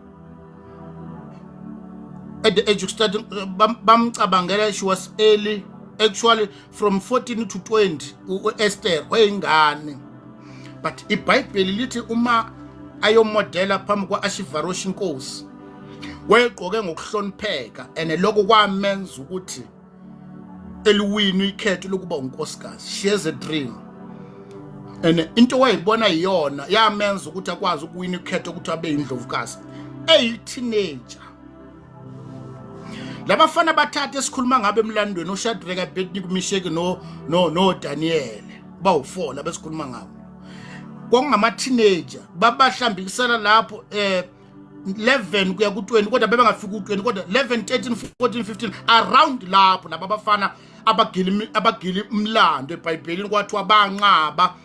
at the age of starting, bamcabangela she was early, actually from 14 to 20 uEsther wayengane, but iBhayibheli lithi uma ayomodela phambi kwa-Ashivaroshi inkosi, wayegqoke ngokuhlonipheka, and lokho kwamenza ukuthi eliwini ikhetho lokuba unkosikazi. She has a dream, and into wayibona iyona yamenza ukuthi akwazi ukuwina ikhetho ukuthi abe indlovukazi eyi-teenager. Labafana bathathu esikhuluma ngabe emlandweni, uShadrach, Abednego, Meshach no Daniel, bawu4 laba esikhuluma ngabo, kwakungama teenager. Babahlambikisela lapho 11 kuya ku-20, kodwa bebengafiki ku-20, kodwa 11, 13, 14, 15 around lapho. Laba bafana abagili umlando eBhayibhelini, kwathiwa banqaba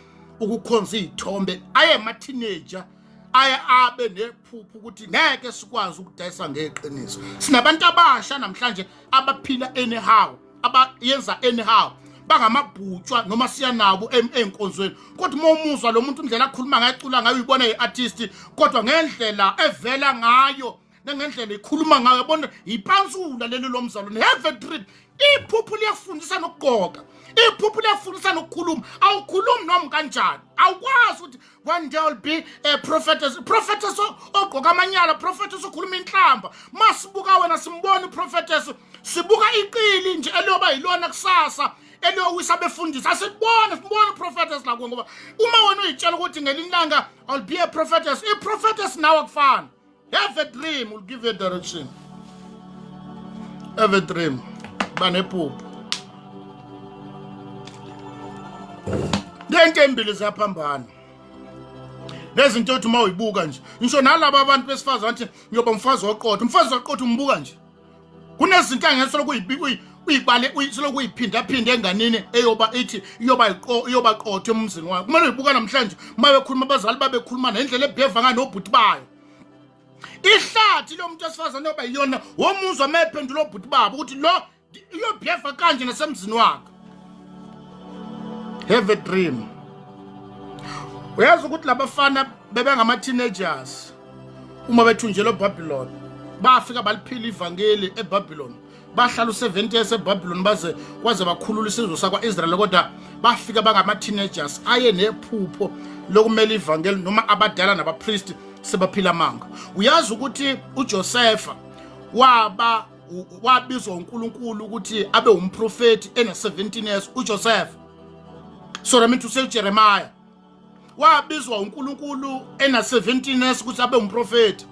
ukukhonza izithombe, aye ama-teenager, aye abe nephupho ukuthi ngeke sikwazi ukudayisa ngeqiniso. Sinabantu abasha namhlanje abaphila anyhow, abayenza anyhow, bangamabhutshwa noma siya nabo ey'nkonzweni, kodwa uma umuzwa lo muntu indlela akhuluma ngayo, ecula ngayo, uyibona i-artist, kodwa ngendlela evela ngayo nangendlela ikhuluma ngayo, yabona yipansula leli lomzalwane. Have a dream. Iphupho liyafundisa nokugqoka, iphupho liyafundisa nokukhuluma. Awukhulumi noma kanjani, awukwazi ukuthi one day I'll be a prophetess, prophetess ogqoka amanyala, prophetess okhuluma inhlamba. Masibuka wena simbona prophetess, sibuka iqili nje eliyoba yilona kusasa eliyowisa abefundisi. Asibone, sibone prophetess la kuwe, ngoba uma wena uyitshela ukuthi ngelinye ilanga I'll be a prophetess, i-prophetess nawe akufani. Have a dream will give you a direction. Have a dream, banephupho. Lento embili ziyaphambana. Nezinto othi uma uyibuka nje, ngisho nalaba abantu besifazane athi ngiyoba umfazi oqotho, umfazi oqotho umbuka nje. Kunezinto angesoloko uyibale uyisoloko uyiphindaphinda enganini eyoba ithi iyoba iyoba qotho emzini wayo. Kumele uyibuka namhlanje uma bekhuluma abazali babekhuluma nendlela ebheva ngayo nobhuti bayo. Ihlathi lo muntu wesifazane oba yiyona womuzwa uma ephendula obhuti babo ukuthi lo iyobheva kanje nasemzini wakhe. Have a dream. Uyazi ukuthi labafana bebengama teenagers uma bethunjelwe eBabylon, bafika baliphila ivangeli eBabylon, bahlala u-70 years eBabylon baze kwaze bakhulula isizwe sakwa-Israel, kodwa bafika bangama-teenagers aye nephupho lokumela ivangeli noma abadala nabapristi sebaphila amanga. Uyazi ukuthi uJosefa waba wabizwa uNkulunkulu ukuthi abe umprofeti ena 17 years uJoseph, so I mean to say Jeremiah wabizwa uNkulunkulu ena 17 years ukuthi abe umprofeti.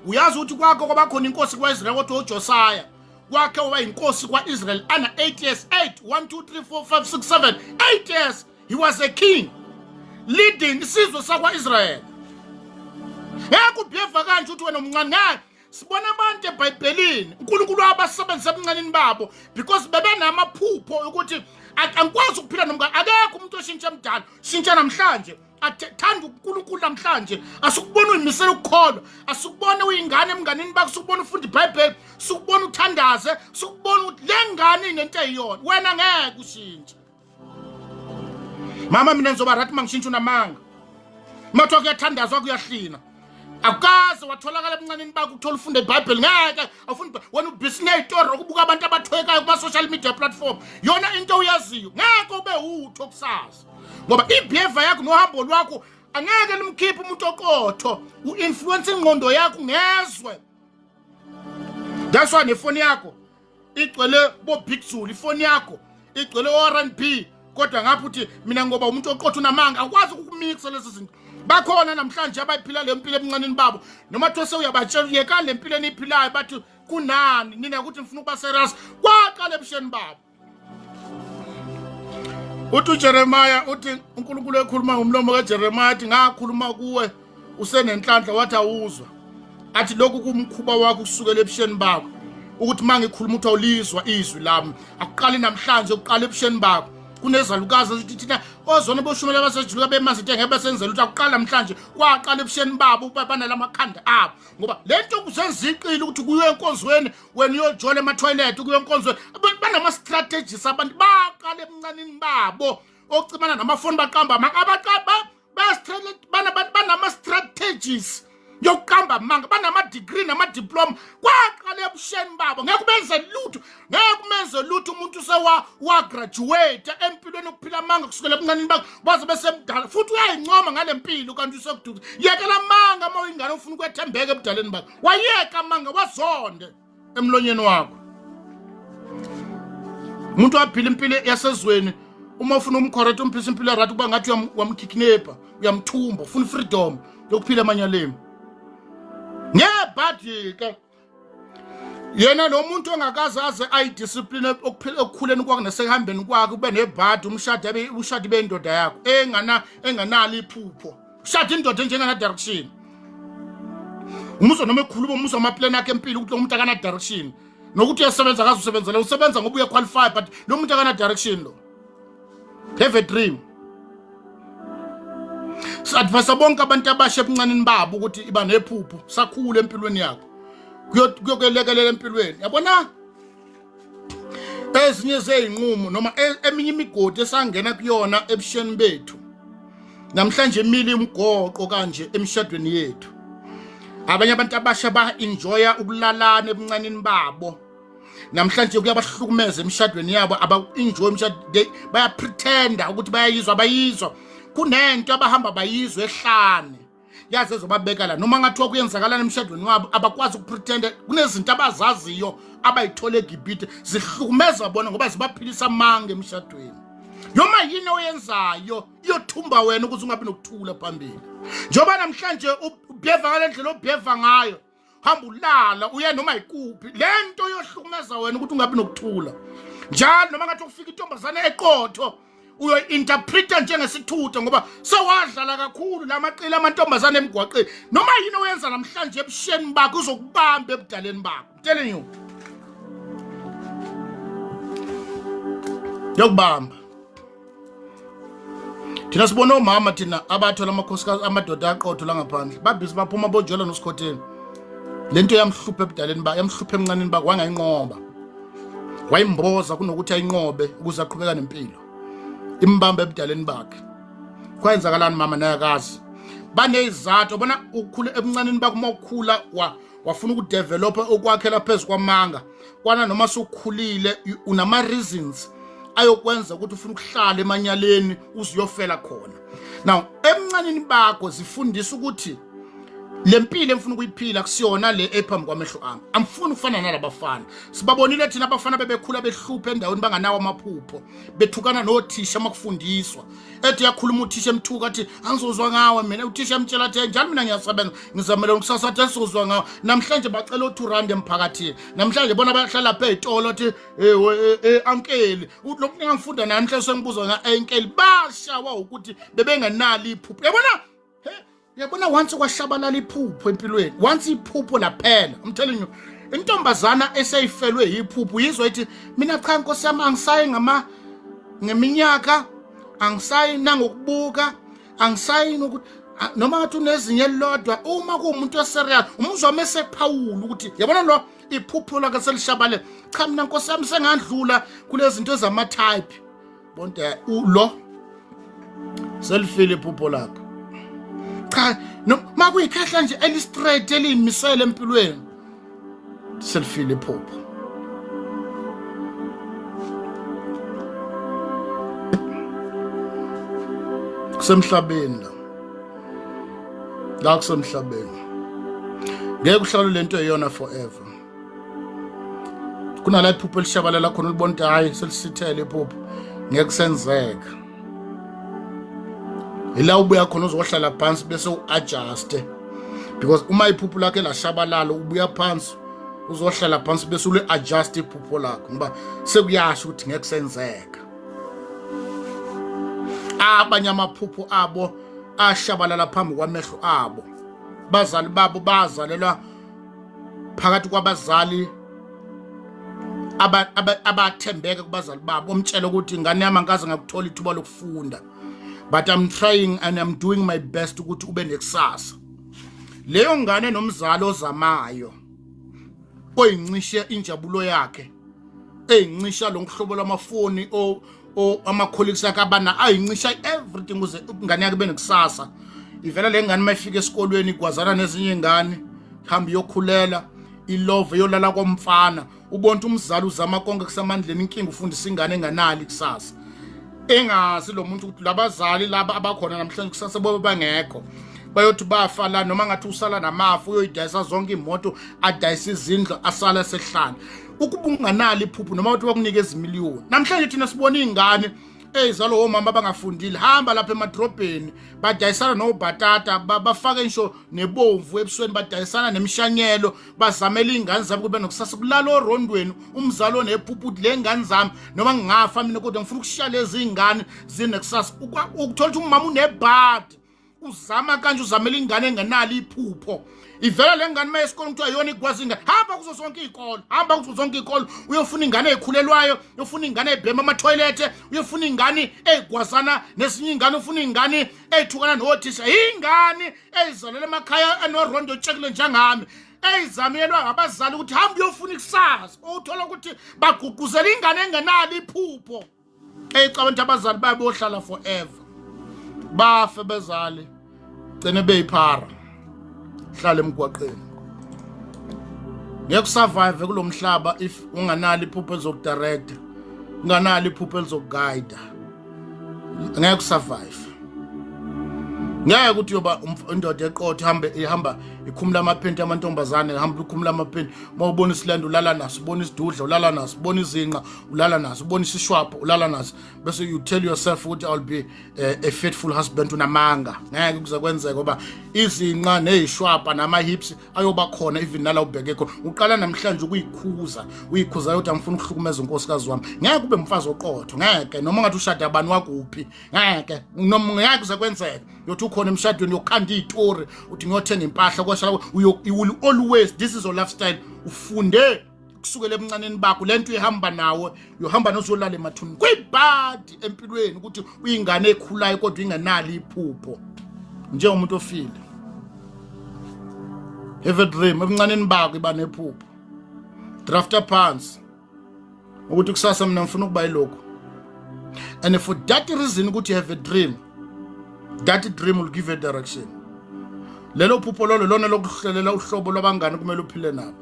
Uyazi ukuthi kwakho kwabakhona inkosi kwaIsrael kodwa uJosiah kwakhe waba inkosi kwaIsrael ana 8 years, 8 1 2 3 4 5 6 7 8 years he was a king leading isizwe sakwaIsrael. Ngeke ubheva kanje uthi wena umncane. Ngeke sibona abantu eBhayibhelini uNkulunkulu wabasebenzisa ebuncaneni babo because bebenamaphupho ukuthi angikwazi ukuphila nomngane. Akekho umuntu oshintsha emdala, shintsha namhlanje, athanda uNkulunkulu namhlanje. Asikubona uyimisela ukukholwa, asikubona uyingane emnganini bakho, sikubona ufunda iBhayibheli, sikubona uthandaze, sikubona ukuthi le ngane inento eyiyona. Wena ngeke ushintshe. Mama, mina ngizoba right mangishintsha. Unamanga. Mathiwa kuyathandazwa, kuyahlina, akukaze watholakala ebuncaneni bakho ukuthola ufunda iBhayibheli. Ngeke awufuni wena, ubhizi ney'tori okubuka abantu abathwekayo kuma-social media platform. Yona into uyaziyo, ngeke ube utho kusasa ngoba i-behavior yakho nohambo lwakho angeke limkhiphe umuntu oqotho. U-influence ingqondo yakho ngezwe. That's why nefoni yakho igcwele bo-Big Zulu, ifoni yakho igcwele o-R&B, kodwa ngapha uthi mina ngoba umuntu oqotho. Unamanga, awukwazi ukukumixa lezi zinto. Bakhona namhlanje abayiphila le mpilo ebuncaneni babo, noma kuthiwa sewuyabatshela yekani le mpilo eniyiphilayo, bathi kunani nina ukuthi nifuna ukuba serious. Kwaqala ebusheni babo. Uthi uJeremiah, uthi uNkulunkulu ekhuluma ngomlomo kaJeremiah, athi ngakhuluma kuwe usenenhlanhla, wathi awuzwa. Athi lokhu kumkhuba wakho kusukela ebusheni bakho, ukuthi uma ngikhuluma uthi awulizwa izwi lami. Akuqali namhlanje, ukuqala ebusheni bakho. Kunezalukazi ezithi thina ozona boshumela basejuluka bemazi into engeke besenzela ukuthi akuqala namhlanje, kwaqala ebusheni babo banalamakhanda abo, ngoba le nto kuzenziqile ukuthi kuyo enkonzweni wena uyojola emathoyilethi, kuyo enkonzweni. Banama-strategies abantu baqala ebuncanini babo ocimana namafoni, baqamba banama-strategies yokuqamba amanga, banama-degree nama-diploma. Kwaqala ebusheni babo. Ngeke ubenze lutho, ngeke umenze lutho umuntu usewa-graduate empilweni ukuphila amanga kusukela ebuncanini bakho baze besemdala, futhi uyayincoma ngale mpilo kanti usekuduze. Yekela amanga uma uyingane ufuna ukwethembeka ebudaleni bakho. Wayeka amanga, wazonde emlonyeni wakho. Umuntu waphila impilo yasezweni, uma ufuna umcorrect, umphisa impilo right, kuba ngathi uyamkidnapper, uyamthumba. Ufuna freedom yokuphila emanyaleni ngebhadi ke. Yena lo muntu ongakaze aze ayidiscipline ekukhuleni kwakhe nasekuhambeni kwakhe, ube nebhadi, umshadi abe ushadi bendoda yakho engana enganalo iphupho, ushada indoda enjengana direction. Umuzwa noma ekhuluma, umuzwa amaplan akhe empilo ukuthi lo muntu akana direction, nokuthi uyasebenza, akaze usebenzela, usebenza ngoba uyaqualify, but lo muntu akana direction lo. Have a dream. Si-advise bonke abantu abasha ebuncaneni babo ukuthi iba nephupho, sakhula empilweni yakho, kuyokwelekelela empilweni yabona. Ezinye zey'nqumo noma eminye imigodi esangena kuyona ebusheni bethu namhlanje imile umgoqo kanje emshadweni yethu. Abanye abantu abasha ba-enjoya ukulalana ebuncaneni babo, namhlanje kuyabahlukumeza emshadweni yabo. Aba-enjoy umshado, bayapretenda ukuthi bayayizwa, abayizwa. Kunento abahamba bayizwe ehlane yazi ezobabeka la, noma ngathiwa kuyenzakalana emshadweni wabo, abakwazi ukupretenda. Kunezinto abazaziyo abayithole eGibhithe zihlukumeza bona ngoba zibaphilisa amanga emshadweni. Noma yini oyenzayo iyothumba wena ukuze ungabi nokuthula phambili. Njengoba namhlanje ubheva ngale ndlela obheva ngayo, hamba ulala uye noma yikuphi, le nto yohlukumeza wena ukuthi ungabi nokuthula njalo. Noma ngathi ufika intombazane eqotho Uyointerpreta njengesithutha ngoba sewadlala kakhulu lamaqili amantombazane emgwaqeni. Noma yini oyenza namhlanje ebusheni bakho uzokubamba ebudaleni bakho. I'm telling you. Yokubamba. Thina sibona omama thina abathola amakhosikazi amadoda aqotho la ngaphandle. Babhizi baphuma bojola nosikhotheni. Lento yamhlupha ebudaleni ba yamhlupha emncaneni bakhe wangayinqoba. Wayimboza kunokuthi ayinqobe ukuze aqhubeka nempilo. Imbamba ebudaleni bakhe. Kwenzakalani mama naye akazi. Banezizathu bona ukukhula ebuncaneni bakho uma ukhula wa wafuna ukudevelopa ukwakhela phezu kwamanga kwana noma sukhulile unama reasons ayokwenza ukuthi ufuna ukuhlala emanyaleni uzuyofela khona. Now emncanini bakho zifundisa ukuthi lempilo engifuna ukuyiphila kusiyona le ephambi kwamehlo ami. Angifuni ukufana nalabafana. Sibabonile thina abafana bebekhula behlupha endaweni banganawo amaphupho, bethukana nothisha makufundiswa. Ethi yakhuluma uthisha emthuka athi angizozwa ngawe mina. Uthisha emtshela athi njalo mina ngiyasebenza ngizamela ukusasa, athi angizozwa ngawe. Namhlanje bacela o2 rand emphakathini. Namhlanje bona bahlala lapha ezitolo athi eh ankeli lokhu ngangifunda namhlanje sengibuza nga ankeli bashawa ukuthi bebengenalo iphupho. Yabona Uyabona once kwashabalala iphupho empilweni, once iphupho laphela, I'm telling you, intombazana eseyifelwe yiphupho yizwa ithi mina cha nkosi yami angisayi ngama ngeminyaka, angisayi nangokubuka, angisayi nokuthi noma ngathi unezinye elilodwa. Uma kuwumuntu oserious umuzwa mesephawula ukuthi yabona lo iphupho lakhe selishabalele, cha mina nkosi yami sengandlula kulezi zinto zama-type bonke lo selifile iphupho lakhe. Cha no makuyikhehla nje eli straight eliyimisele empilweni, selifile iphupho. Kusemhlabeni la, la kusemhlabeni ngeke uhlale lento eyona forever. Kunala iphupho elishabalala khona ulibona ukuthi hayi selisithele iphupho, ngeke kusenzeka. Ila ubuya khona uzohlala phansi bese u-adjuste, because uma iphupho lakhe lashabalala ubuya phansi uzohlala phansi bese ule-adjust iphupho lakho ngoba sekuyasho ukuthi ngeke kusenzeka. Abanye amaphupho abo ashabalala phambi kwamehlo abo. Bazali babo bazalelwa phakathi kwabazali abathembeke kubazali babo, omtshela ukuthi ingane yami angikaze ngakuthola ithuba lokufunda, but I'm trying and I'm doing my best ukuthi ube nekusasa. Leyo ngane nomzali ozamayo oyincishe injabulo yakhe, eyincisha lo hlobo lwamafoni o ama-colleagues akhe abana ayincisha everything ukuze ingane yakhe benekusasa. Ivela le ngane uma ifika esikolweni igwazana nezinye ingane, ihambe iyokhulela ilove yolala komfana. Ubona umzali uzama konke kusemandleni, inkinga ufundisa ingane enganalo ikusasa, engazi lo muntu ukuthi labazali laba abakhona namhlanje kusasa bobe bangekho, bayothi bafa la noma ngathi usala namafa uyoyidayisa zonke imoto, adayisa izindlu, asala sehlala. Ukuba unganalo iphupho noma uthi bakunikeza imiliyoni namhlanje, thina sibona iy'ngane ey'zalwa omama abangafundile, hamba lapha emadrobheni badayisana nobhatata, bafake ngisho nebomvu ebusweni, badayisana nemishanyelo, bazamela iy'ngane zabo kube nokusasa. Kulala orondweni umzali onephupho ukuthi le ngane zami noma ngingafa mina kodwa ngifuna ukushiya lezi iy'ngane zinekusasa. Ukuthola ukuthi umama unebhadi uzama kanje uzamela ingane engenalo iphupho. Ivela le ngane uma esikoleni kuthiwa iyona igwazi ingane. Hamba kuzo zonke iy'kolo, hamba kuzo zonke iy'kolo uyofuna ingane ey'khulelwayo, uyofuna ingane ey'bhema amathoyilethe, uyofuna ingane ey'gwazana nezinye iy'ngane, ufuna ingane ey'thukana nothisha, ingane ey'zalela emakhaya anorondo otshekile njengami, eyizamiyelwa ngabazali ukuthi hamba uyofuna ikusasa. Uthola ukuthi bagqugquzela ingane engenalo iphupho, eyicabanga ukuthi abazali bayo bohlala forever, bafe bezali gcine beyiphara, hlala emgwaqeni. Ngeke usurvive kulo mhlaba if unganalo iphupho elizokudirecta, unganalo iphupho elizokuguida, ngeke usurvive. Ngeke ukuthi uyoba indoda eqotho ihambe ihamba ikhumula amaphenti amantombazane, ihamba ikhumula amaphenti. Uma ubona isilanda ulala naso, ubona isidudla ulala naso, ubona izinqa ulala naso, ubona isishwapho ulala naso, bese you tell yourself ukuthi I'll be a faithful husband. Unamanga, ngeke kuze kwenzeke, ngoba izinqa nezishwapha nama hips ayoba khona even nala ubheke khona. Uqala namhlanje ukuyikhuza, uyikhuza ukuthi angifuni ukuhlukumeza unkosikazi wami. Ngeke ube umfazi oqotho, ngeke. Noma ngathi ushada abantu wakuphi, ngeke, noma ngeke kuze kwenzeke. Uyothi ukhona emshadweni uyokhanda izitori uthi ngiyothenga impahla kwashala. You will always, this is your lifestyle, ufunde kusukela ebuncaneni bakho lento uyihamba nawe, uyohamba nozolala emathuneni. Kuyibhadi empilweni ukuthi uyingane ekhulayo kodwa ingenalo iphupho, njengomuntu ofile. Have a dream ebuncaneni bakho, iba nephupho, drafta phansi ukuthi kusasa mina ngifuna ukuba yilokhu. And for that reason ukuthi you have a dream, that dream will give a direction. Lelo phupho lolo lona lokuhlelela uhlobo lwabangani kumele uphile nabo.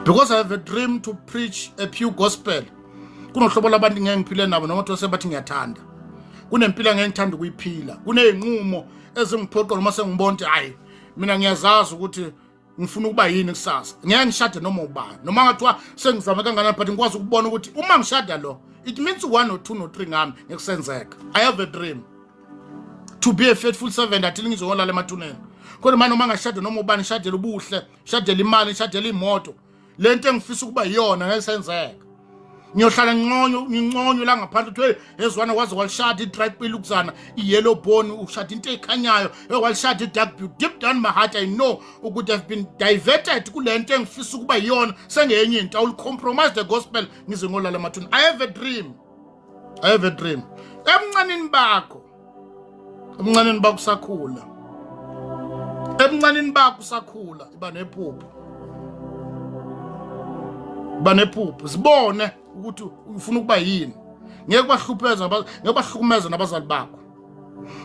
Because I have a dream to preach a pure gospel, kunohlobo labantu ngeke ngiphile nabo noma kuthiwa sebathi ngiyathanda. Kunempilo ngeke ngithanda ukuyiphila, kuney'nqumo ezingiphoqa noma sengibona ukuthi hhayi, mina ngiyazazi ukuthi ngifuna ukuba yini kusasa. Ngeke ngishade noma ubani, noma ngathiwa sengizame kangakanani, but ngikwazi ukubona ukuthi uma ngishada lo, it means one or two no three ngami ngekusenzeka. I have a dream to be a faithful servant until ngizolala emathuneni. Kodwa manje noma ngashada noma ubani, ngishadele ubuhle, ngishadele imali, ngishadele imoto, lento engifisa ukuba yiyona ngeke senzeka. Ngiyohlala nginconywe, nginconywe la ngaphandle ukuthi hey, ezwana waze walishada i-dry pilukuzana, i-yellow bone, ushada into ey'khanyayo, walishada i-dark blue. Deep down my heart I know ukuthi I've been diverted kule nto engifisa ukuba yiyona, sengenye into. I will compromise the gospel ngize ngolala emathuneni. I have a dream, I have a dream. Ebuncanini bakho, ebuncanini bakho usakhula, ebuncanini bakho usakhula, iba nephupho, iba nephupho, zibone ukuthi ufuna ukuba yini. Ngeke bahlupheza, ngeke bahlukumeze nabazali bakho,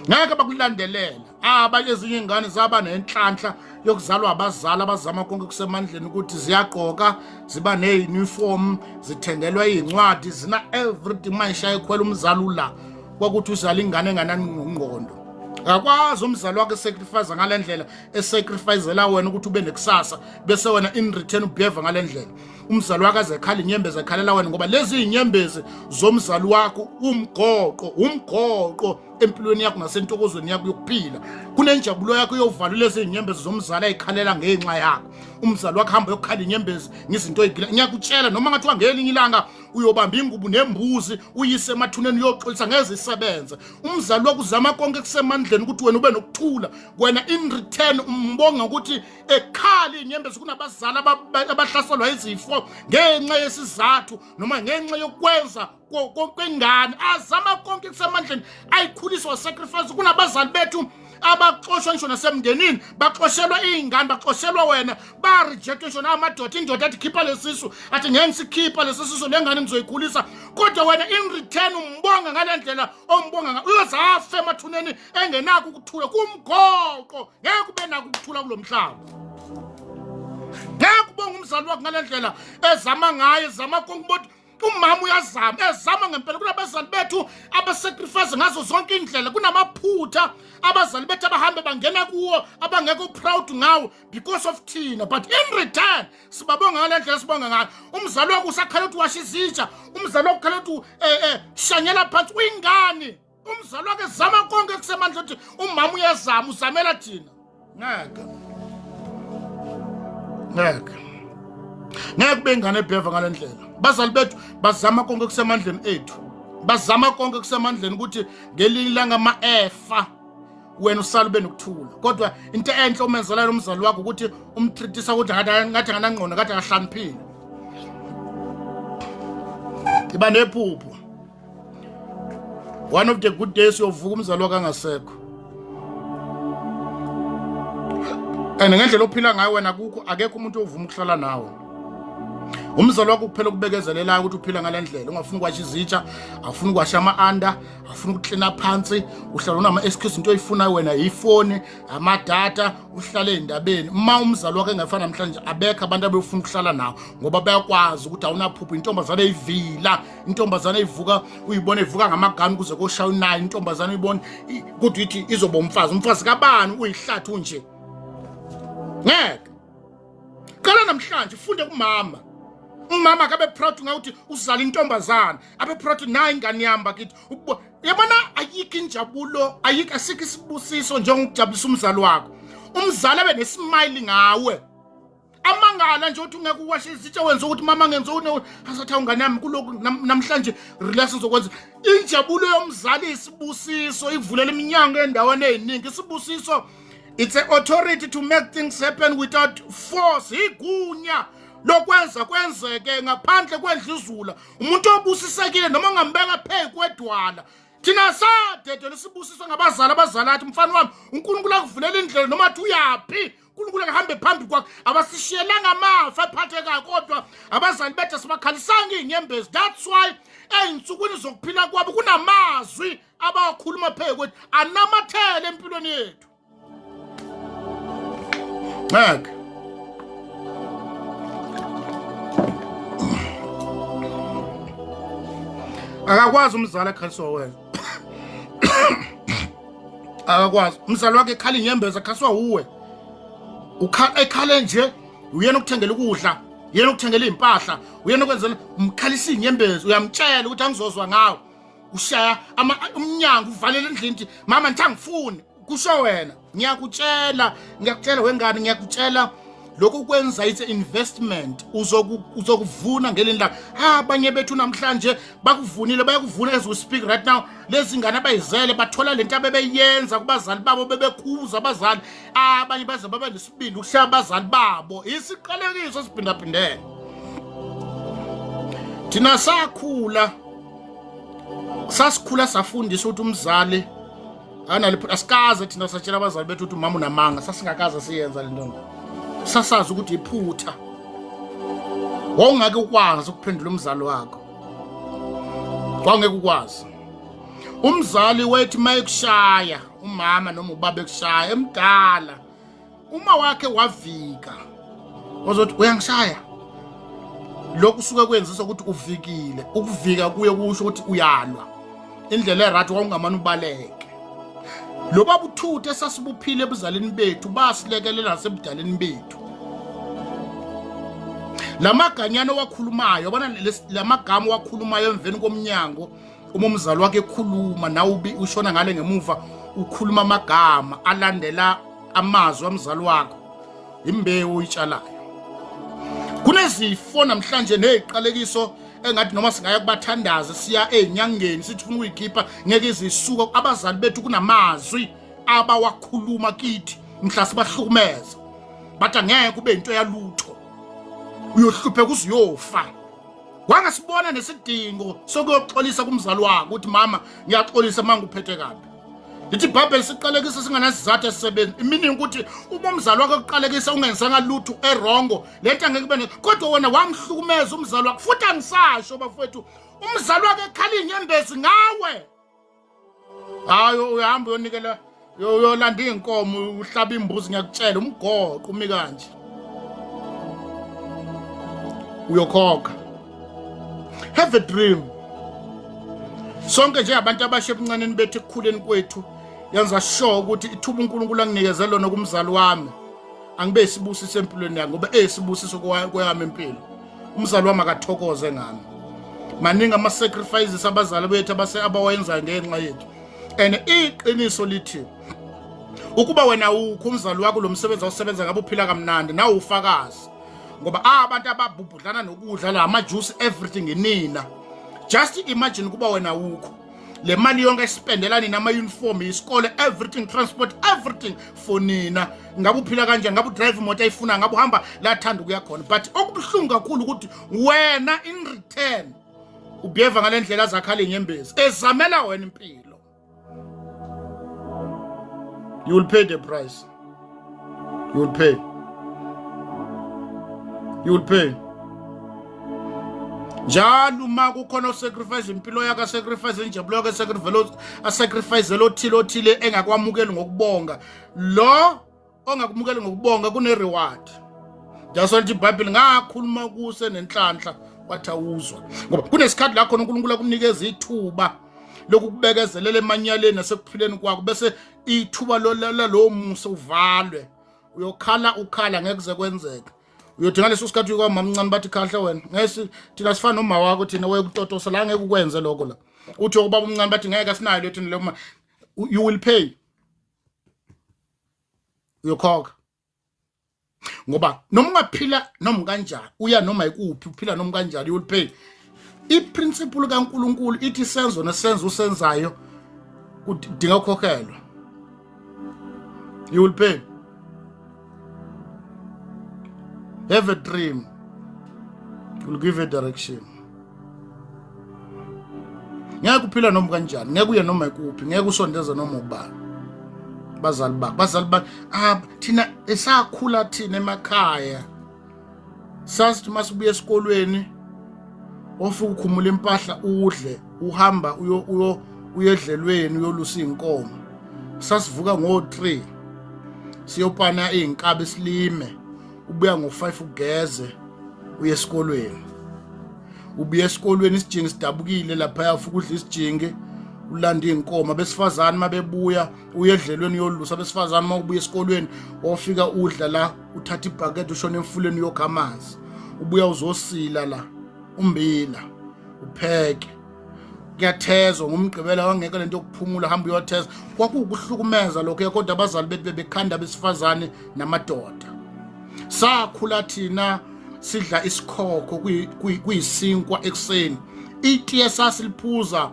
ngeke bakulandelela. Abanye ezinye iy'ngane zaba nenhlanhla yokuzalwa abazali abazama konke kusemandleni ukuthi ziyagqoka, ziba ne-uniform, zithengelwa iy'ncwadi, zina everything. Mayishaya ikhwela umzali ula kwakuthi uzala ingane enganangqondo, akakwazi umzali wakhe esacrifice ngale ndlela esacrificela wena ukuthi ube nekusasa, bese wena in return ubehave ngale ndlela. Umzali wakhe aze ekhala inyembezi ekhalela wena, ngoba lezi inyembezi zomzali wakho umgoqo, umgoqo empilweni yakho nasentokozweni yakho yokuphila. Kunenjabulo yakho yovala lezi inyembezi zomzali ayikhalela ngenxa yakho. Umzali wakho hamba yokukhala inyembezi ngezinto eyigila. Ngiyakutshela, noma ngathiwa ngelinye ilanga uyobamba ingubo nembuzi uyise emathuneni uyoxolisa, ngeze isebenze. Umzali wakho uzama konke kusemandleni ukuthi wena ube nokuthula. Wena in return umbonga ukuthi ekhala inyembezi. Kunabazali abahlaselwa izifo ngenxa yesizathu noma ngenxa yokwenza kwengane, azama konke kusemandleni ayikhuliswa, sacrifice. Kunabazali bethu abaxoshwa ngisho nasemndenini, baxoshelwa iy'ngane, baxoshelwa wena, ba-rejectwe ngisho namadoda. Indoda athi khipha lesisu, athi ngeke ngisikhipha lesi sisu, le ngane ngizoyikhulisa. Kodwa wena in return umbonga ngale ndlela ombonga ngayo, uyoze afe emathuneni engenakho ukuthula. Kumgoqo, ngeke ube nakho ukuthula kulo mhlaba. Ngeke ubonge umzali wakho ngale ndlela ezama ngayo, ezama konke ukuthi umama uyazama, ezama ngempela. Kunabazali bethu abasacrifice ngazo zonke indlela. Kunamaphutha abazali bethu abahambe bangena kuwo abangekho proud ngawo because of thina, but in return sibabonga ngale ndlela sibonga ngayo. Umzali wakho usakhala ukuthi washa izitsha, umzali wakho ukhala ukuthi shanyela phansi uyingane. Umzali wakhe zama konke kusemandla ukuthi umama uyazama, uzamela thina. Ngeke, ngeke, ngeke kube ingane ebheva ngale ndlela. Bazali bethu bazama konke kusemandleni ethu, bazama konke kusemandleni ukuthi ngelinye ilanga ama-efa wena usala ube nokuthula. Kodwa into enhle omenzela umzali wakho ukuthi umtreatisa ukuthi ngathi anganangqondo, ngathi akahlaniphile. Iba nephupho. One of the good days uyovuka umzali wakho angasekho, and ngendlela ophila ngayo wena kukho akekho umuntu ovuma ukuhlala nawe. Umzali wakho kuphela ukubekezelelayo ukuthi uphila ngale ndlela, ungafuni ukwasha izitsha, awufuni ukwasha ama-anda, awufuni ukuklina phansi, uhlala unama-excuse, into oyifunayo wena yifoni, amadata, uhlale ey'ndabeni. Uma umzali wakho engafana namhlanje, abekho abantu abefuna ukuhlala nawo ngoba bayakwazi ukuthi awunaphupho. Intombazane eyivila, intombazane eyivuka, uyibona ivuka ngamagani kuze koshaya unayo, intombazane uyibona kodwa ithi izoba umfazi, umfazi kabani uyihlathi unje. Ngeke. Qala namhlanje ufunde kumama. Umama akabe proud ngawuthi uzala intombazana, abe proud nayi ingane yami bakithi. Yabona ayikho injabulo, ayikho asikho isibusiso njengokujabulisa umzali wakho. Umzali abe nesmile ngawe. Amangala nje uthi ungeke uwashe izitsha wenza ukuthi mama ngenza une asathi awungane yami kulokhu namhlanje relax ngizokwenza. Injabulo yomzali isibusiso ikuvulela iminyango endaweni eziningi. Isibusiso It's an authority to make things happen without force. Igunya lokwenza kwenzeke ngaphandle kwendluzula. Umuntu obusisekile noma ungambeka phezu kwedwala. Thina sadedela sibusiswe ngabazali, abazali athi mfana wami uNkulunkulu akuvulela indlela noma athi uyaphi. uNkulunkulu akahambe phambi kwakhe. Abasishiyelanga amafa aphathekayo kodwa abazali bethu sibakhalisanga izinyembezi. That's why ey'nsukwini zokuphila kwabo kunamazwi abawakhuluma phezu kwethu anamathele empilweni yethu. Ngeke akakwazi umzali akhaliswa wena, akakwazi umzali wakhe ekhala inyembezi akhaliswa wuwe, ekhale nje uyena ukuthengela ukudla, uyena ukuthengela iy'mpahla, uyena ukwenzela, umkhalisa iy'nyembezi, uyamtshela ukuthi angizozwa ngawe, ushaya umnyango uvalele endlini ukuthi mama ngithi angifuni kusho wena. Ngiyakutshela, ngiyakutshela wengane, ngiyakutshela lokhu kwenza it's investment, uzokuvuna ngelinye ilanga. Abanye bethu namhlanje bakuvunile, bayakuvuna as we speak right now. Lezi ngane abayizele bathola lento abebeyenza kubazali babo, bebekhuza abazali, abanye baze babe nesibindi ukushaya abazali babo. Isiqalekiso esiphindaphindene. Thina sakhula, sasikhula safundisa ukuthi umzali analo, asikaze thina satshela abazali bethu ukuthi umama unamanga, sasingakaze siyenza le nto. Sasazi ukuthi iphutha, wawungeke ukwazi ukuphendula umzali wakho, wawungeke ukwazi. Umzali wethi mayekushaya umama noma ubaba ekushaya emdala, uma wakhe wavika ozothi uyangishaya, lokhu usuke kwenzisa ukuthi uvikile. Ukuvika kuye kusho ukuthi uyalwa. Indlela eright wawungamane ubaleke. Loba buthuthe esasibuphile ebuzalini bethu basilekelela nasebudaleni bethu. Lamaganyana owakhulumayo, yabona lamagama owakhulumayo emveni komnyango uma umzali wakhe ekhuluma nawe ushona ngale ngemuva ukhuluma amagama alandela amazwi amzali wakho, imbewu oyitshalayo. Kunezifo namhlanje neziqalekiso engathi noma singaya kubathandazi, siya ey'nyangeni sithi ufuna ukuyikhipha, ngeke izisuka. Abazali bethu kunamazwi abawakhuluma kithi mhla sibahlukumeza, bathi angeke ube into yalutho, uyohlupheka uze uyofa. Wangasibona nesidingo sokuyoxolisa kumzali wakho ukuthi mama ngiyaxolisa uma ngikuphethe kabi. Lithi iBhayibheli siqalekisa singanasizathu esisebenzi, meaning ukuthi uma umzali wakho ekuqalekisa ungenzanga lutho erongo, lento angeke ibe, kodwa wena wamhlukumeza umzali wakho. Futhi angisasho bafowethu, umzali wakhe ekhala iy'nyembezi ngawe, hayi uyahamba uyonikela, uyolanda iy'nkomo, uhlaba imbuzi, ngiyakutshela umgoqo umi kanje, uyokhokha. Have a dream. Sonke njengabantu abasha ebuncaneni bethu, ekukhuleni kwethu, yenza sure ukuthi ithuba uNkulunkulu anginikeze lona kumzali wami angibe isibusiso empilweni yakhe, ngoba eyisibusiso kweyami impilo. Umzali wami akathokoze ngami. Maningi ama-sacrifices abazali bethu abawenzayo ngenxa yethu, and iqiniso lithi ukuba wena ukho umzali wakho lo msebenzi awusebenza ngabe uphila kamnandi nawe ufakazi, ngoba abantu ababhubhudlana nokudla la ama-juice everything inina. Just imagine kuba wena ukho le mali yonke esipendela nina, ama-uniform, isikole, everything, transport, everything for nina, ngabe uphila kanjani? Ngabe udrive imoto ayifuna, ngabe uhamba la thanda ukuya khona. But okubuhlungu kakhulu ukuthi wena in return ubehave ngale ndlela azakhala inyembezi ezamela wena impilo. You will pay the price, you will pay, you will pay. Njalo uma kukhona osacrifice impilo yakhe, asacrifice injabulo yakhe, asacrifice, asacrifice othile othile engakwamukeli ngokubonga, lo ongakumukeli ngokubonga kune reward. That's why iBhayibheli ngakhuluma kuse nenhlanhla wathi awuzwa, ngoba kunesikhathi la khona uNkulunkulu akunikeza ithuba lokukubekezelela emanyaleni nasekuphileni kwakho, bese ithuba lalowo musa uvalwe, uyokhala ukhala ngeke kuze kwenzeke. Uyothi ngaleso sikhathi uyikwamamncane bathi khahle wena, ngeke thina sifana noma wakho, thina wayekutotosa la, ngeke ukwenze lokho la. Uthi ubaba omncane bathi ngeke asinayo lethu leyo, you will pay, uyokhokha. Ngoba noma ungaphila noma kanjani, uya noma ikuphi, uphila noma kanjani, you will pay. Iprinciple kaNkuluNkulu ithi senzo nesenzo usenzayo kudinga ukukhokhelwa, you will pay. Have a dream will give a direction. Ngeke uphila noma kanjani, ngeke uye noma ikuphi, ngeke usondeze noma ubani. Bazali bakho, bazali bakho, ah, thina esakhula thina emakhaya sasithi masibuya esikolweni ofika ukhumula impahla udle, uhamba uyo uyo uyedlelweni uyolusa izinkomo. Sasivuka ngo-3 siyopana izinkabi silime, ubuya ngo-5 ugeze uye esikolweni. Ubuya esikolweni isijingi sidabukile laphaya, ufika udla isijingi, ulanda iy'nkomo. Abesifazane uma bebuya uye edlelweni uyolusa. Abesifazane uma ubuya esikolweni wofika udla la, uthatha ibhakede ushone emfuleni uyokha amanzi, ubuya uzosila la umbila upheke, kuyathezwa ngomgqibelo, wangeke lento yokuphumula, hamba uyotheza. Kwakuwukuhlukumeza lokho, kodwa abazali bethu bebekhanda abesifazane namadoda. Sakhula thina sidla isikhokho kuyisinkwa ekuseni, itiye sasiliphuza,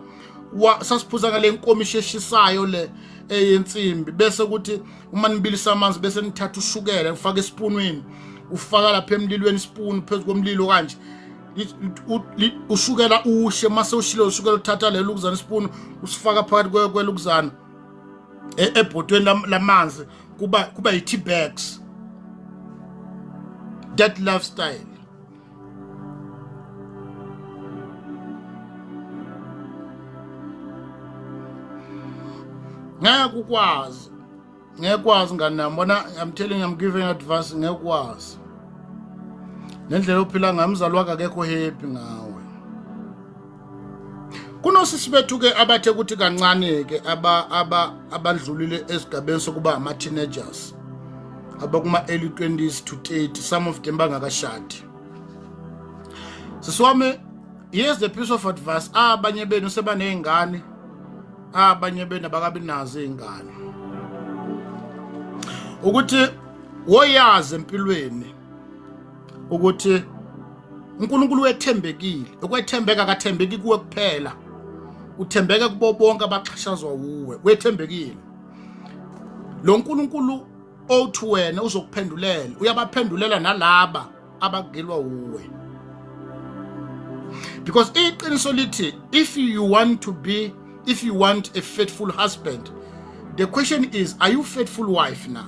sasiphuza ngale nkomishi eshisayo le eyensimbi, bese kuthi uma nibilisa amanzi bese nithatha ushukela ufaka esipunwini, ufaka lapha emlilweni isipuni phezu komlilo kanje, ushukela ushe. Mase ushile ushukela, uthatha lelo lukuzana isipuni usifaka phakathi kwelukuzana ebhotweni lamanzi, kuba yi-tea bags. That lifestyle. Ngeke ukwazi, ngeke kwazi ngane yami. Bona, I'm telling you, I'm giving advice, ngeke ukwazi nendlela ophila ngayo, umzali wakho akekho happy ngawe. Kunosisi bethu ke abathe ukuthi kancane ke aba aba abadlulile esigabeni sokuba ama teenagers, abakuma early 20s to 30, some of them bangakashadi. Sisi wami, here's the piece of advice. Abanye benu sebanezingane, abanye benu abakabi nazo izingane, ukuthi woyazi empilweni ukuthi uNkulunkulu wethembekile. Ukwethembeka akathembeki kuwe kuphela, uthembeke kubo bonke abaxhashazwa wuwe. Wethembekile lo nkulunkulu othi wena uzokuphendulela, uyabaphendulela nalaba abagilwa wuwe, because iqiniso lithi if you want to be, if you want a faithful husband, the question is, are you faithful wife now?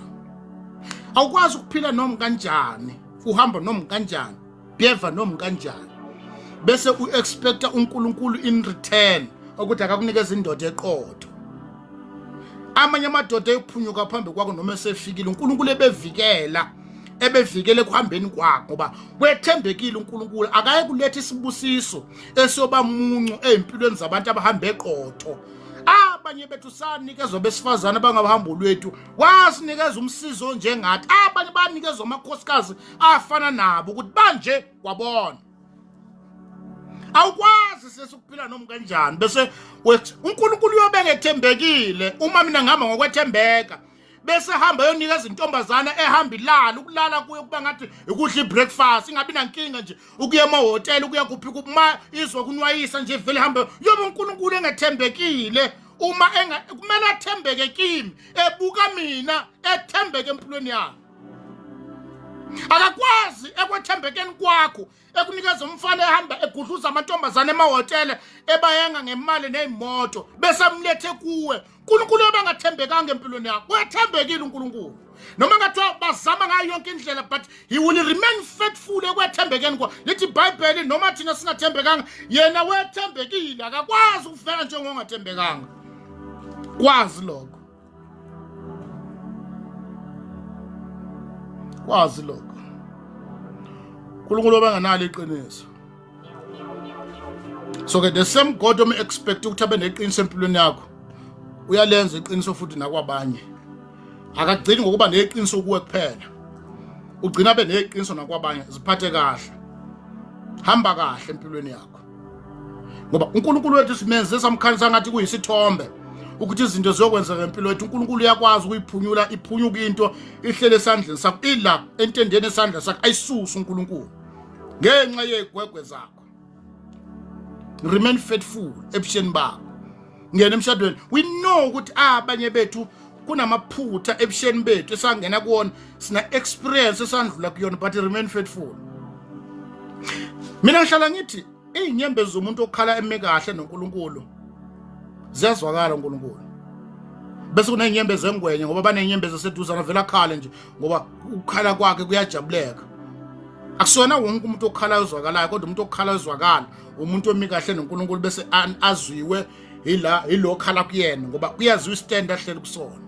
Awukwazi ukuphila noma kanjani, uhamba noma kanjani, beva noma kanjani, bese u-expecta uNkulunkulu in return ukuthi akakunikeza indoda eqotho. Amanye amadoda eyophunyuka phambi kwakho noma esefikile, uNkulunkulu ebevikela, ebevikele ekuhambeni kwakho, ngoba wethembekile uNkulunkulu, akaye kuletha isibusiso esiyoba muncu ezimpilweni zabantu abahamba eqotho. Abanye bethu sanikezwa besifazane abangabahambo lwethu, wasinikeza umsizo onjengathi, abanye banikezwa amakhosikazi afana nabo ukuthi banje kwabona. Awukwazi sesikuphila noma kanjani bese uNkulunkulu uyobe ngethembekile uma mina ngihamba ngokwethembeka, bese hamba yonikeza intombazana ehamba ilala, ukulala kuyo kuba ngathi ukudla ibreakfast, ingabi nankinga nje ukuya emahhotela, ukuya kuphi, kuma izwa kunwayisa nje vele hambe yobe. uNkulunkulu engethembekile uma enga, kumele athembeke kimi ebuka mina, ethembeke empilweni yami. Akakwazi ekwethembekeni kwakho ekunikeza umfana ehamba egudluza amantombazane emahhotela, ebayenga ngemali ney'moto, bese amlethe kuwe. uNkulunkulu ebengathembekanga empilweni yakho, wethembekile uNkulunkulu. Noma ngathiwa bazama ngayo yonke indlela, but he will remain faithful ekwethembekeni kwa. Lithi iBhayibheli noma thina singathembekanga, yena wethembekile, akakwazi ukufela njengongathembekanga. Kwazi lokho. Kwazi lokho. uNkulunkulu obengenalo iqiniso. So ke the same God om expect ukuthi abe neqiniso empilweni yakho, uyalenza iqiniso futhi nakwabanye. Akagcini ngokuba neqiniso kuwe kuphela, ugcina abe neqiniso nakwabanye. Ziphathe kahle, hamba kahle empilweni yakho, ngoba uNkulunkulu wethu simenze samkhanisa ngathi kuyisithombe ukuthi izinto ziyokwenzeka empilo yethu. uNkulunkulu uyakwazi ukuyiphunyula, iphunyuka into ihlele esandleni sakho, ila entendeni esandla sakho, ayisuse uNkulunkulu ngenxa yezigwegwe zakho. Remain faithful ebusheni bakho, ngena emshadweni. We know ukuthi abanye bethu kunamaphutha ebusheni bethu esangena kuwona, sina experience esandlula kuyona, but remain faithful. Mina ngihlala ngithi izinyembezi zomuntu okhala eme kahle noNkulunkulu ziyazwakala uNkulunkulu, bese kunezinyembezi engwenye ngoba banezinyembezi eseduzana, vele akhale nje ngoba ukukhala kwakhe kuyajabuleka. Akusona wonke umuntu okhalayo ozwakalayo, kodwa umuntu okhalayo ozwakala umuntu omi kahle noNkulunkulu, bese azwiwe ila yilo khala kuyena, ngoba kuyaziwa istand ahleli kusona.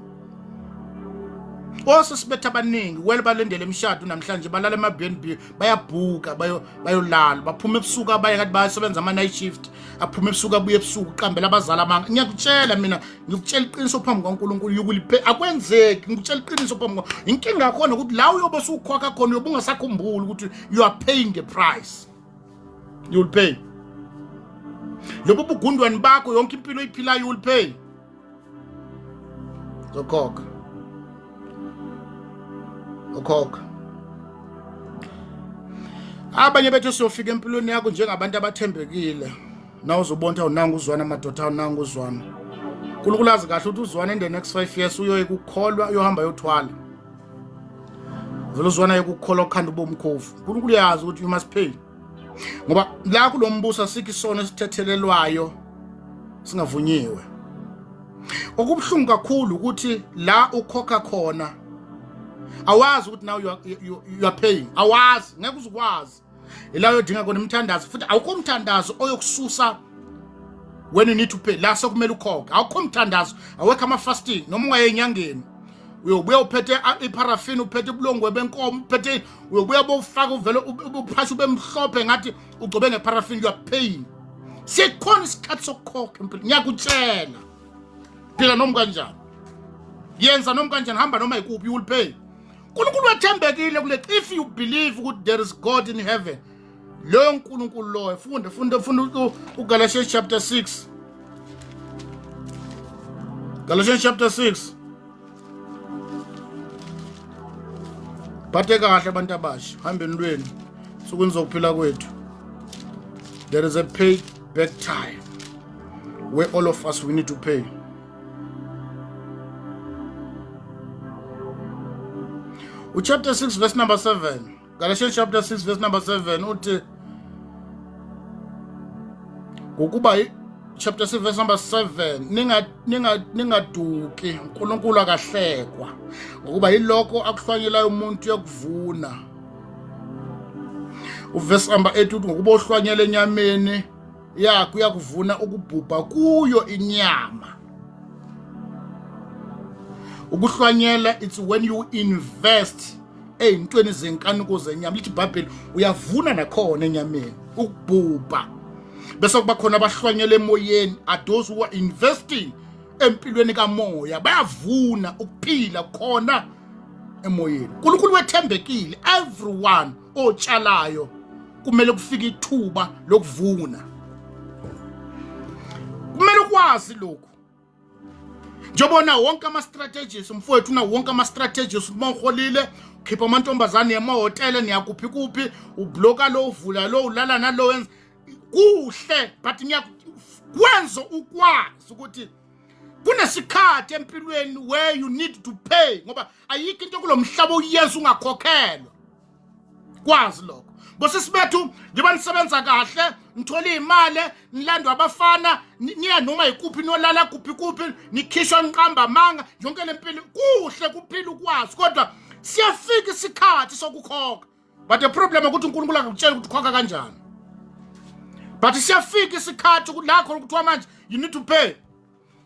Osesibetha abaningi wele balindele imishado namhlanje, balala ema-B&B, bayabhuka bayolala, baphuma ebusuku, abaye ngathi bayasebenza ama-night shift, aphuma ebusuku abuye ebusuku, uqambela abazali amanga. Ngiyakutshela mina, ngikutshela iqiniso phambi kwaNkulunkulu, yukuliphe akwenzeki. Ngikutshela iqiniso phambi kwa inkinga yakhona ukuthi la uyobe usukhokha khona uyobe ungasakhumbuli ukuthi you are paying the price. You will pay lobu bugundwane bakho, yonke impilo oyiphilayo, you will pay. Zokhokha, ukhokha. Abanye bethu siyofika empilweni yakho njengabantu abathembekile, na uzobona ukuthi awunanga uzwana amadoda, awunanga uzwana. uNkulunkulu azi kahle ukuthi uzwana in the next 5 years uyoye kukholwa, uyohamba yothwala vele uzwana yekukholwa kukhanda ubomkhovu. uNkulunkulu uyazi ukuthi you must pay, ngoba la kulo mbuso asikho isono esithethelelwayo singavunyiwe. Okubuhlungu kakhulu ukuthi la ukhokha khona awazi ukuthi now you are paying, awazi, ngeke uzukwazi. Ila uyodinga khona imthandazo, futhi awukho umthandazo oyokususa when you need to pay. La sokumele ukhokhe, awukho umthandazo, awekho ama-fasting, noma ungaye enyangeni uyobuya uphethe iparafini, uphethe ubulongwe benkomo, uphethe, uyobuya bowufaka uvele uphashe ube mhlophe ngathi ugcobe ngeparafini. You are paying. Sikhona isikhathi sokukhokha empilo, ngiyakutshela. Phila noma kanjani, yenza noma kanjani, hamba noma ikuphi, you will pay. uNkulunkulu wethembekile kule. If you believe ukuthi there is God in heaven, loyo nkulunkulu loyo, funda funda funda uGalatians chapter 6, Galatians chapter 6. Phathe kahle abantu abasha, hambeni lweni sukwini zokuphila kwethu. There is a pay back time where all of us we need to pay. Uchapter 6 verse number 7, Galatians chapter 6 verse number 7 uthi, ngokuba, chapter 6 verse number 7, ninga ninga ningaduki, uNkulunkulu akahlekwa, ngokuba yilokho akuhlwanyelayo umuntu uyakuvuna. Uverse number 8 uthi, ngokuba ohlwanyela enyameni yakhe uyakuvuna ukubhubha kuyo inyama. Ukuhlwanyela, it's when you invest ey'ntweni zenkanuko zenyama. Lithi iBhayibheli uyavuna nakhona enyameni ukubhubha. Bese kuba khona abahlwanyela emoyeni, are those who are investing empilweni kamoya, bayavuna ukuphila khona emoyeni. uNkulunkulu wethembekile, everyone otshalayo kumele kufike ithuba lokuvuna. Kumele ukwazi lokhu, njengoba wonke ama-strategies, mfowethu, una wonke ama-strategies. Uma uholile, ukhipha amantombazane emahhotela, niyakuphi kuphi, ubloka lo, uvula lo, ulala nalo, wenza kuhle, but ngiyakwenza ukwazi ukuthi kunesikhathi empilweni where you need to pay, ngoba ayikho into kulo mhlaba uyenza ungakhokhelwa. Kwazi lokho. Bosisi bethu njengoba nisebenza kahle nithola iy'mali nilandwa abafana niya noma yikuphi nolala kuphi kuphi nikhishwa niqamba amanga yonke le mpilo kuhle kuphila ukwazi kodwa siyafika isikhathi sokukhokha. But the problem ukuthi uNkulunkulu akakutsheli ukuthi ukhokha kanjani. But siyafika isikhathi la khona kuthiwa manje you need to pay.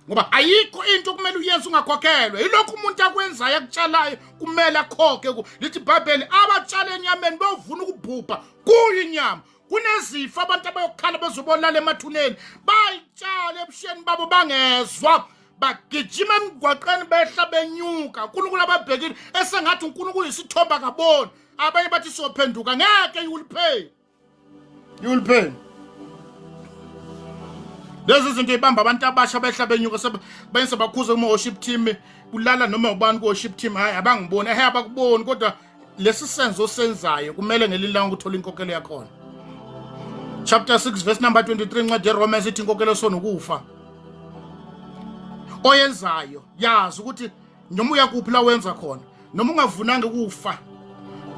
Ngoba ayikho into kumele uyenze ungakhokhelwe. Yilokhu umuntu akwenzayo akutshalayo kumele akhokhe. Lithi iBhayibheli abatshala enyameni bayovuna ukubhubha kuyo inyama. Kunezifo abantu abayokhala bezobolala emathuneni. Bayitshala ebusheni babo bangezwa. Bagijima emgwaqeni behla benyuka. uNkulunkulu ababhekile esengathi uNkulunkulu isithombe akaboni. Abanye bathi siyophenduka ngeke, you will pay. You will pay. Lezi zinto ibamba abantu abasha behla benyuka benze bakhuze kuma worship team kulala noma ubani ku worship team hayi abangiboni ehe abakuboni kodwa lesi senzo senzayo kumele ngelinye ilanga ukuthola inkokhelo yakhona. Chapter 6 verse number 23 incwadi yeRomans ithi inkokhelo sona ukufa. Oyenzayo yazi ukuthi noma uyakuphi la wenza khona noma ungavunanga ukufa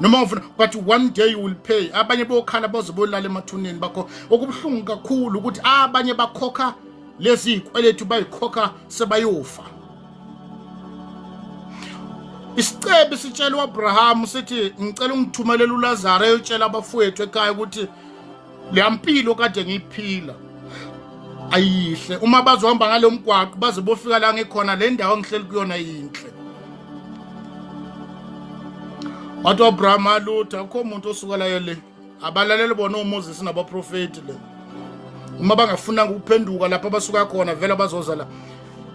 noma ungavuna but one day you will pay. Abanye bokhala baze bolala emathuneni bakho. Okubuhlungu kakhulu ukuthi abanye bakhokha lezi zikweletu bayikhokha sebayofa. Isicebi sitshela uAbraham sithi ngicela ungithumelele uLazaro eyotshela abafowethu ekhaya ukuthi le mpilo kade ngiyiphila ayihle. Uma bazohamba ngalo mgwaqo baze bofika la ngikhona, le ndawo engihleli kuyona yinhle. Wathi uAbraham alutho akukho umuntu osuka la le. Abalaleli bona oMoses nabaprofeti le. Uma bangafunanga ukuphenduka lapho abasuka khona vele bazoza la.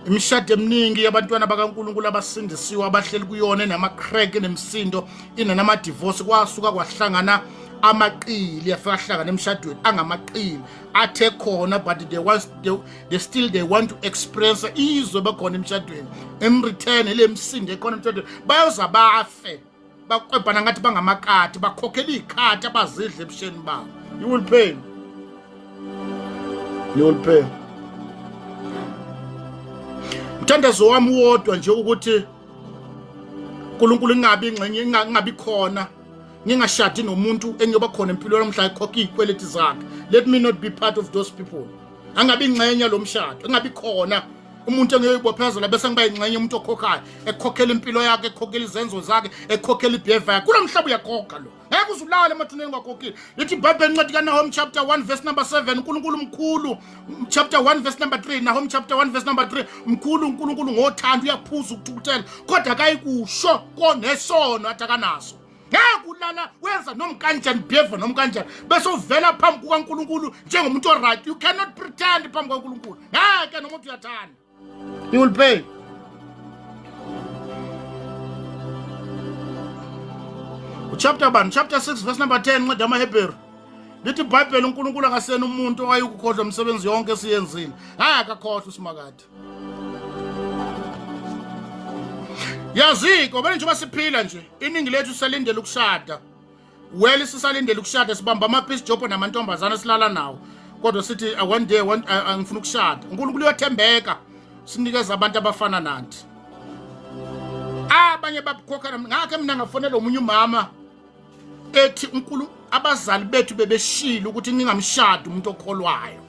Imishado eminingi yabantwana bakaNkulunkulu abasindisiwe abahleli kuyona enama-crack enemisindo inanama-divorce kwasuka kwahlangana amaqili afika ahlangana emshadweni angamaqili athe khona but they want they, they still they want to experience izwe bakhona emshadweni in return le msindo ekhona emshadweni bayoza bafe bakwebhana ngathi bangamakati bakhokhela iy'khathi abazidla ebusheni babo. You will pay, you will pay. Mthandazo wami wodwa nje ukuthi uNkulunkulu ingabi ingxenye ingabi khona ngingashadi nomuntu engiyoba khona empilweni mhla ekhokha izikweleti zakhe. Let me not be part of those people. Angabi ingxenye lo mshado, engabi khona umuntu engiyoyibophezela bese ngiba ingxenye umuntu okhokhayo ekhokhela impilo yakhe ekhokhela izenzo zakhe ekhokhela ibehavior yakhe. Kulo mhlaba uyakhokha lo, ngeke uze ulale emathuneni ungakhokhile. Lithi iBhayibheli incwadi kaNahum chapter 1 verse number 7 uNkulunkulu mkhulu. Chapter 1 verse number 3 Nahum chapter 1 verse number 3 mkhulu uNkulunkulu ngothando, uyaphuza ukuthukuthela kodwa akayikusho konesono athi akanaso. Ngeke ulala wenza noma kanjani behavior noma kanjani bese uvela phambi kukaNkulunkulu njengomuntu oright. You cannot pretend phambi kukaNkulunkulu, ngeke noma uthi uyathanda. You will pay. Chapter 1 chapter 6 verse number 10 incwadi yamaHebheru lithi iBhayibheli uNkulunkulu akasena umuntu owayekukhohlwa umsebenzi yonke esiyenzile. Hayi akakhohlwa uSimakade. Yaziko bese njengoba siphila nje iningi lethu sisalindele ukushada. Well sisalindele ukushada sibamba ama piece job namantombazana silala nawo. Kodwa sithi one day one angifuna ukushada. uNkulunkulu uyathembeka sinikeza abantu abafana nathi. Abanye babukhokha ngakhe mina ngafonela omunye umama ethi uNkulu abazali bethu bebeshilo ukuthi ngingamshadi umuntu okholwayo.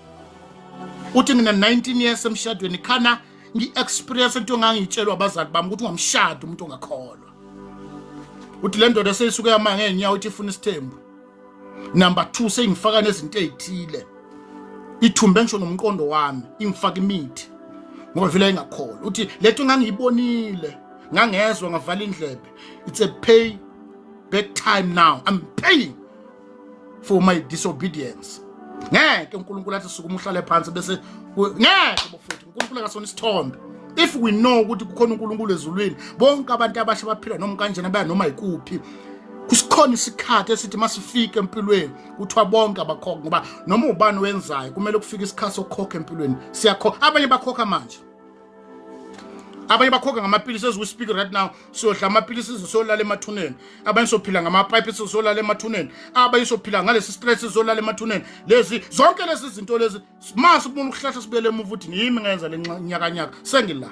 Uthi ngina 19 years emshadweni khana ngi-experience into engangiyitshelwa abazali bami ukuthi ungamshadi umuntu ongakholwa. Uthi le ndoda seyisuke yama ngeenyawo ithi ifuna isithembu. Number 2 seyingifaka nezinto ezithile. Ithumbe ngisho nomqondo wami, ingifaka imithi. Ngoba vele ayingakholwa. Uthi lethu ngangiyibonile, ngangezwa ngavala indlebe. It's a pay back time now. I'm paying for my disobedience. Ngeke uNkulunkulu athi sukuma uhlale phansi bese ngeke bafowethu. uNkulunkulu akasona isithombe. If we know ukuthi kukhona uNkulunkulu ezulwini, bonke abantu abasha baphila noma kanjena baya noma ikuphi. Kusikhona isikhathi esithi masifike empilweni kuthiwa bonke abakhokha, ngoba noma ubani wenzayo kumele kufike isikhathi sokukhokha empilweni. Siyakhokha, abanye bakhokha manje. Abanye bakhokha ngamapilisi as we speak right now. Siyodla amapilisi siyolala emathuneni. Abanye sophila ngamapipe siyolala emathuneni. Abanye sophila ngalesi stress siyolala emathuneni. Lezi zonke lezi zinto lezi mase ubona ukuhlahla sibuyele emuva uthi yimi ngenza le nyakanyaka sengila.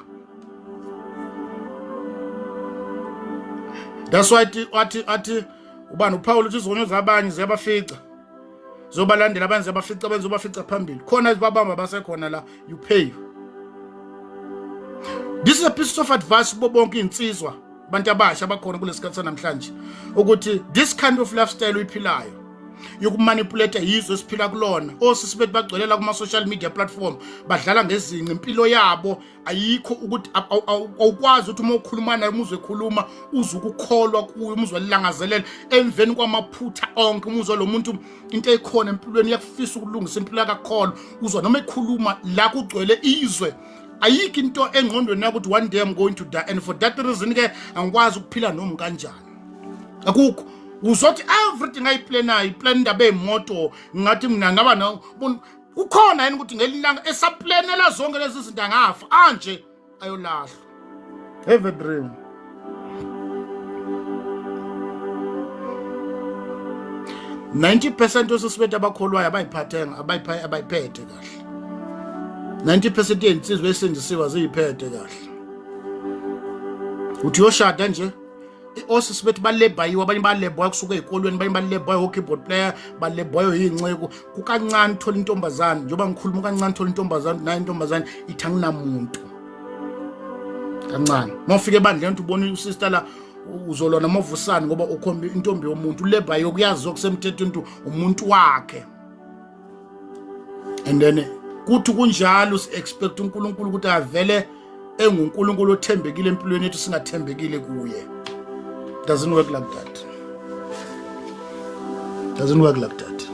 That's why athi athi athi Ubani uPaul uthi izono zabanye ziyabafica. Zobalandela abanye ziyabafica abanye zobafica phambili. Khona izibabamba basekhona la you pay. This is a piece of advice kubo bonke insizwa abantu abasha abakhona kulesikhathi sanamhlanje ukuthi this kind of lifestyle uyiphilayo yokumanipulate yizwe esiphila kulona. Osisi bethu bagcwelela kuma social media platform badlala ngezinqe impilo yabo ayikho ukuthi awukwazi ukuthi uma ukhuluma naye umuzwe ekhuluma uze ukukholwa kuye umuzwe lilangazelela emveni kwamaphutha onke umuzwa lo muntu into eyikhona empilweni iyakufisa ukulungisa impilo yakakholwa uzwa noma ekhuluma la kugcwele izwe ayikho into engqondweni yakho ukuthi one day I'm going to die and for that reason ke angikwazi ukuphila noma kanjani akukho uzothi everything ayiplanayo iplan indaba eyimoto ngathi mina ngaba kukhona yini ukuthi ngelinye ilanga esaplanela zonke lezi zinto angafa anje ayolahlwa have a dream 90% osisi bethu abakholwayo abayiphathenga abayiphethe kahle 90% yezinsizwa esindisiwe aziyiphethe kahle uthi uyoshada nje osisi bethu balebhayiwe abanye balebhoya kusuka ey'kolweni abanye balebhoya o-keyboard player balebhoya yiy'nceku kukancane uthola intombazane njengoba ngikhuluma kancane uthola intombazane nayo intombazane ithi anginamuntu kancane uma ufika ebandleni ukuthi ubona usister la uzolwa nomavusane ngoba ukhomba intombi yomuntu ulebhayiwe kuyaziwa kusemthethweni ukuthi umuntu wakhe and then kuthi kunjalo si expect uNkulunkulu ukuthi avele enguNkulunkulu othembekile empilweni yethu singathembekile kuye. Doesn't work like that, doesn't work like that,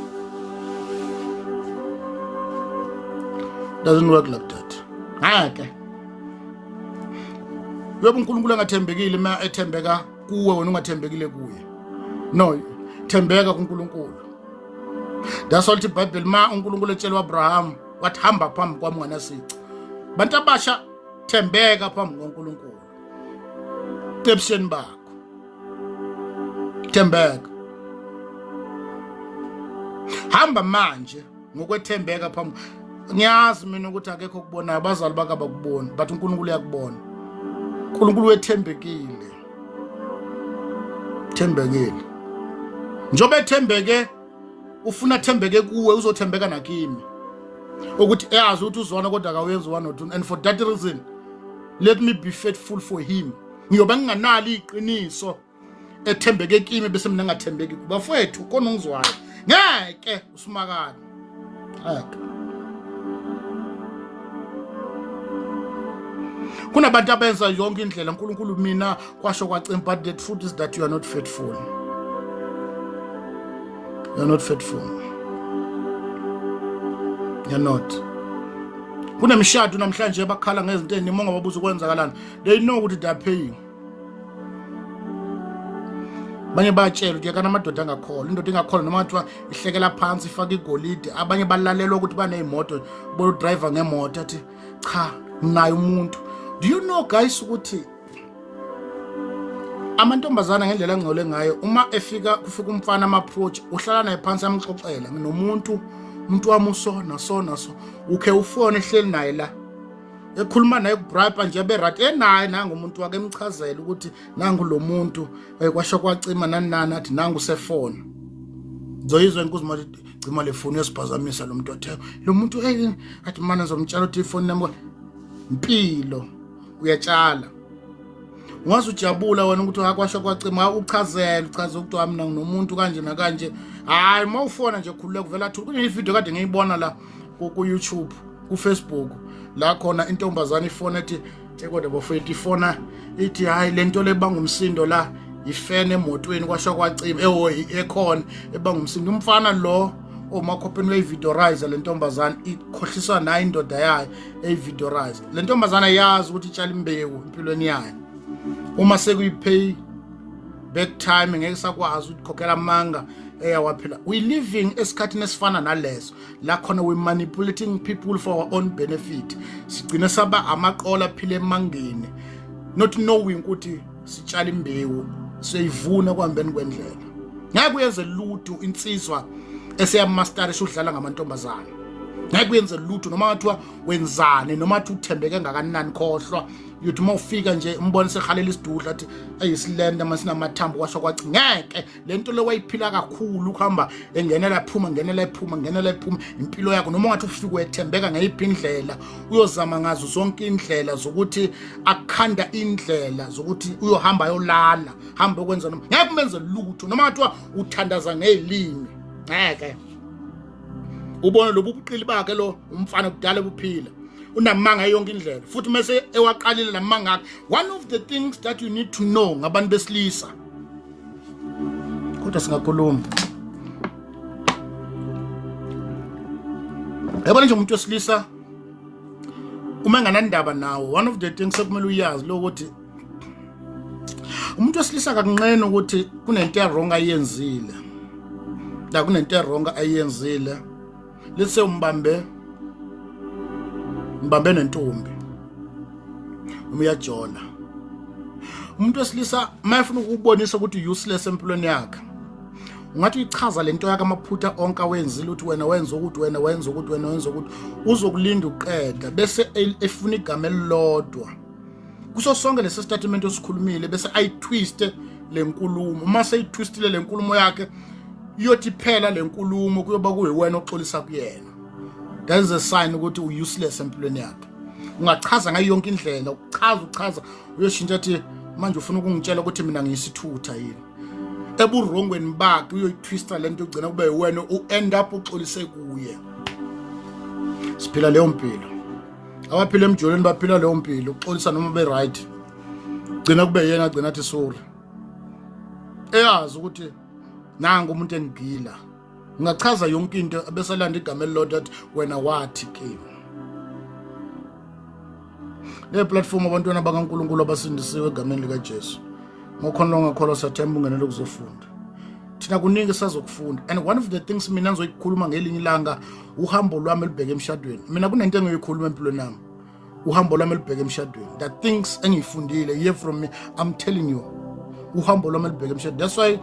doesn't work like that. Ngeke uyobe uNkulunkulu engathembekile uma ethembeka kuwe wena ungathembekile kuye. No, thembeka kuNkulunkulu. That's why iBhayibheli ma uNkulunkulu etshela uAbraham wathi hamba phambi kwami unganasici. Bantu abasha thembeka phambi koNkulunkulu. Ebusheni bakho. Thembeka. Hamba manje ngokwethembeka phambi ngiyazi mina ukuthi akekho okubonayo abazali bakho abakuboni but uNkulunkulu uyakubona. uNkulunkulu wethembekile. Thembekile. Njengoba ethembeke ufuna athembeke kuwe uzothembeka nakimi ukuthi eyazi ukuthi uzwana kodwa akawenzi one or two and for that reason let me be faithful for him ngiyoba nginganalo iqiniso ethembeke kimi bese mina ngingathembeki bafowethu kona ongizwayo ngeke usimakade ngeke kunabantu abenza yonke indlela uNkulunkulu mina kwasho kwacima but the truth is that you are not faithful, you are not faithful, you are not. Kunemishado namhlanje abakhala ngezinto eziningi ongababuza ukwenzakalani they know ukuthi they are paying. Abanye bayatshela ukuthi yekana amadoda angakholwa indoda ingakholwa noma kuthiwa ihlekela phansi ifake igolide. Abanye balalelwa ukuthi baney'moto bodrayiva ngemoto athi cha nginaye umuntu. Do you know guys ukuthi amantombazana ngendlela angcole ngayo uma efika kufika umfana ama-approach uhlala naye phansi amxoxela nginomuntu umuntu wami uso naso naso ukhe ufone ehleli naye la ekhuluma naye kubribe nje beright enaye nangu umuntu wakhe emchazela ukuthi nangu lo muntu kwasho kwacima nani nani athi nangu sefona ngizoyizwa inkuzi manje cima le foni uyasiphazamisa lo muntu othe lo muntu hey athi mana ngizomtshela ukuthi ifoni nami impilo uyatshala ungaze ujabula wena ukuthi akwasho kwacima uchazela uchaze ukuthi wami mina nginomuntu kanje nakanje hayi uma ufona nje khululeka uvela athule. Kune video kade ngiyibona la ku-YouTube ku-Facebook la khona intombazane ifona ethi kodwa bafethu ifona ithi hayi lento lebanga umsindo la ifene emotweni kwasho kwacima ewo ekhona ebanga umsindo umfana lo omakhopheni uyayividorize le ntombazane ikhohliswa nayo indoda yayo eyividorize le ntombazane yazi ukuthi itshala imbewu empilweni yayo uma sekuyi-pay back time ngeke sakwazi ukukhokhela amanga eyawaphila. We living esikhathini esifana naleso la khona we manipulating people for our own benefit. Sigcine saba amaqola aphila emangeni not knowing ukuthi sitshala imbewu siyivuna kuhambeni kwendlela. Ngeke uyenze lutho insizwa eseyamasterisha udlala ngamantombazana. Ngeke uyenze lutho noma ngathiwa wenzani, noma athi uthembeke ngakanani, khohlwa. Uyothi uma ufika nje umbone sehalela isidudla, athi ayisilenda masinamathambo, kwasho kwathi ngeke lento le wayiphila kakhulu, ukuhamba engenela phuma, ngenela ephuma, ngenela ephuma impilo yakho. Noma ungathi ufike wethembeka ngeyiphi indlela, uyozama ngazo zonke indlela zokuthi akhanda indlela zokuthi uyohamba ayolala, hamba okwenza, noma ngeke umenze lutho, noma ngathiwa uthandaza ngezilimi, ngeke ubone lobu buqili bakhe. Lo umfana kudala buphila unamanga yonke indlela, futhi mase ewaqalile lamanga akhe. One of the things that you need to know ngabantu besilisa, kodwa singakhuluma, yabona nje umuntu wesilisa uma enganandaba nawo, one of the things ekumele uyazi lokuthi umuntu wesilisa akakunqeni ukuthi kunento e-wrong ayenzile la, kunento e-wrong ayenzile. Let's say umbambe nentombi, uma uyajola, umuntu wesilisa mayefuna ukubonisa ukuthi useless empilweni yakhe, ungathi uyichaza lento yakhe, amaphutha onke awenzile, ukuthi wena wenza ukuthi, wena wenza ukuthi, wena wenza ukuthi, uzokulinda uqeda bese efuna igama elilodwa kuso sonke lesi statement osikhulumile, bese ayitwiste lenkulumo. Uma seyitwistile lenkulumo yakhe, iyothi phela lenkulumo kuyoba kuyiwena oxolisa kuyena. That is a sign ukuthi u-useless empilweni yakhe. Ungachaza ngayo yonke indlela, uchaza uchaza, uyoshintsha athi manje ufuna ukungitshela ukuthi mina ngiyisithutha yini? Eburongweni bakhe uyoyitwista lento, ugcina kube wena u-end up uxolise kuye. Siphila leyo mpilo, abaphila emjolweni baphila leyo mpilo, ukuxolisa noma be-right, gcina kube yena agcina athi sorry, eyazi ukuthi nangu umuntu engigila. Ungachaza yonke into bese landa igama elilodwa, athi wena wathi kimi. Le platform abantwana bakaNkulunkulu abasindisiwe egameni likaJesu, ngokhona longakholwa, siyathemba ungenele ukuzofunda. Thina kuningi sazokufunda, and one of the things mina ngizoyikhuluma ngelinye ilanga, uhambo lwami elibheke emshadweni. Mina kunento engiyoyikhuluma empilweni yami, uhambo lwami elibheke emshadweni, the things engiyifundile. Hear from me, I'm telling you, uhambo lwami elibheke emshadweni. That's why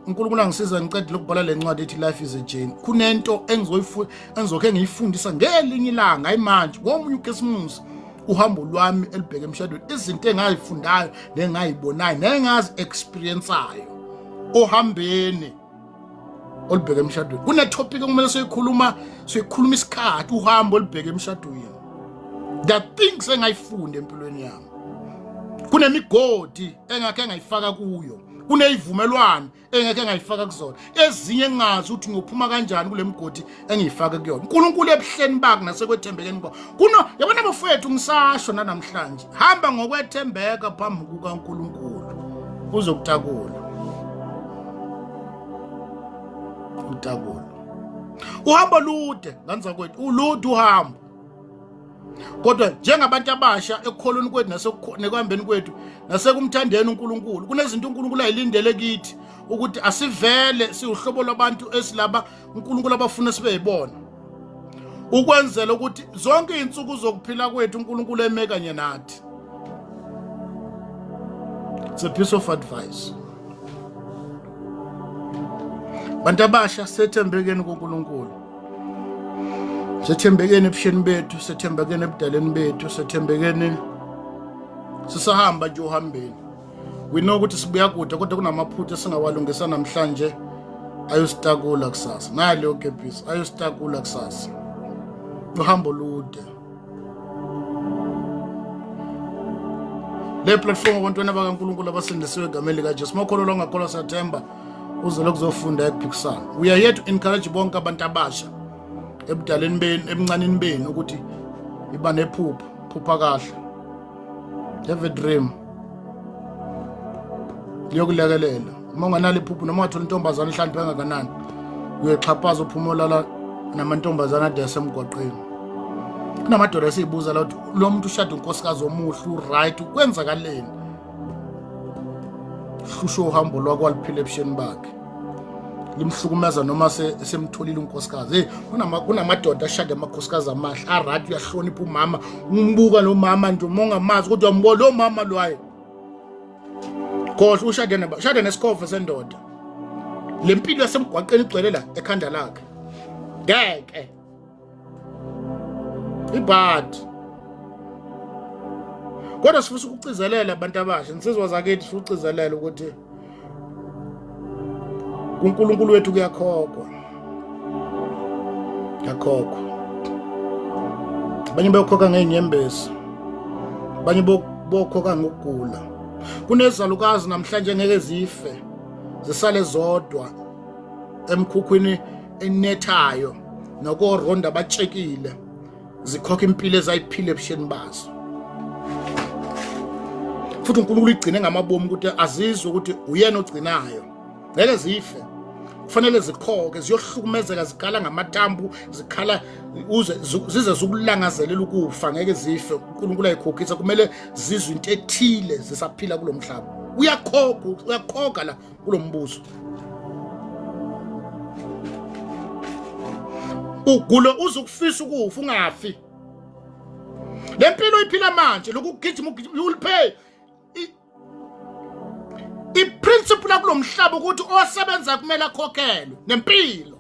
uNkulunkulu angisiza ngicedile ukubhala le ncwadi ethi Life is a Journey. Kunento engizokhe ngiyifundisa ngelinye ilanga, ayimanje, ngomunye uKhisimusi, uhambo lwami elibheke emshadweni, izinto engayifundayo nengayibonayo nengazi experienceayo ohambeni olubheke emshadweni. Kune-topic okumele siyikhuluma, siyikhuluma isikhathi, uhambo olubheke emshadweni, the things engayifunda empilweni yami. Kunemigodi engakhe ngayifaka kuyo, kuneyivumelwano engeke ngayifaka kuzona, ezinye engazi ukuthi ngiyophuma kanjani kule migodi engiyifake kuyona. uNkulunkulu ebuhleni bakhe nasekwethembekeni kwakhe kuno, yabona bafowethu, ngisasho nanamhlanje, hamba ngokwethembeka phambi kukaNkulunkulu, uzokutakula, utakula. Uhambo lude nganza kwethu, ulude uhambo, kodwa njengabantu abasha ekukholweni kwethu nasekuhambeni kwethu nasekumthandeni uNkulunkulu, kunezinto uNkulunkulu ayilindele kithi ukuthi asivele siwuhlobo lwabantu esilaba uNkulunkulu abafuna sibe yibona, ukwenzela ukuthi zonke izinsuku zokuphila kwethu uNkulunkulu eme kanye nathi. It's a piece of advice, bantu abasha. Sethembekeni kuNkulunkulu, sethembekeni ebusheni bethu, sethembekeni ebudaleni bethu, sethembekeni sisahamba nje uhambeni. We know ukuthi sibuya kude, kodwa kunamaphutha esingawalungisa namhlanje ayositakula kusasa. Nayi leyo kepisi, ayositakula kusasa. Uhambo lude. Le platform abantwana bakaNkulunkulu abasindisiwe egameni likaJesu, makholwa longakholwa, siyathemba uzele kuzofunda ekuphikisana. We are here to encourage bonke abantu abasha ebudaleni benu, ebuncaneni benu, ukuthi iba nephupho, phupha kahle, have a dream, liyokulekelela. Uma unganalo iphupho, noma ungathola intombazane mhlawumbe engakanani, uyoxhaphaza, uphuma olala namantombazane ade asemgwaqeni. Kunamadoda esiyibuza la ukuthi lo muntu ushada unkosikazi omuhle, u-right, kwenzakaleni? Hlusho uhambo lwakho waliphila ebusheni bakhe, limhlukumeza noma semtholile unkosikazi. Hey, kunamadoda ashade amakhosikazi amahle, a-right, uyahlonipha umama, umbuka lo mama nje, uma ungamazi kodwa uyambona lo mama lwayo. Khohlwa, ushade ushade nesikhova sendoda. Le mpilo yasemgwaqeni igcwele la ekhanda lakhe, ngeke. Ibhadi. Kodwa sifisa ukucizelela abantu abasha, insizwa zakithi sifuna ukucizelela ukuthi kuNkulunkulu wethu kuyakhokhwa. Kuyakhokhwa. Abanye bayokhokha ngey'nyembezi. Abanye bokhokha ngokugula. Kunezalukazi namhlanje ngeke zife. Zisale zodwa emkhukhwini enethayo nokoronda abatshekile zikhokha impilo ezayiphila ebusheni bazo futhi uNkulunkulu igcine ngamabomu ukuthi azizwe ukuthi uyena ogcinayo ngeke zife kufanele zikhoke ziyohlukumezeka zikhala ngamatambu zikhala uze zize zikulangazelela ukufa ngeke zife uNkulunkulu ayikhokhisa kumele zizwe into ethile zisaphila kulomhlaba uyakhokha uyakhokha la kulombuso ugula uze ukufisa ukufa ungafi le mpilo iphila manje lokugijima ugijima you will pay i-principle kulo mhlaba ukuthi osebenza kumele akhokhelwe nempilo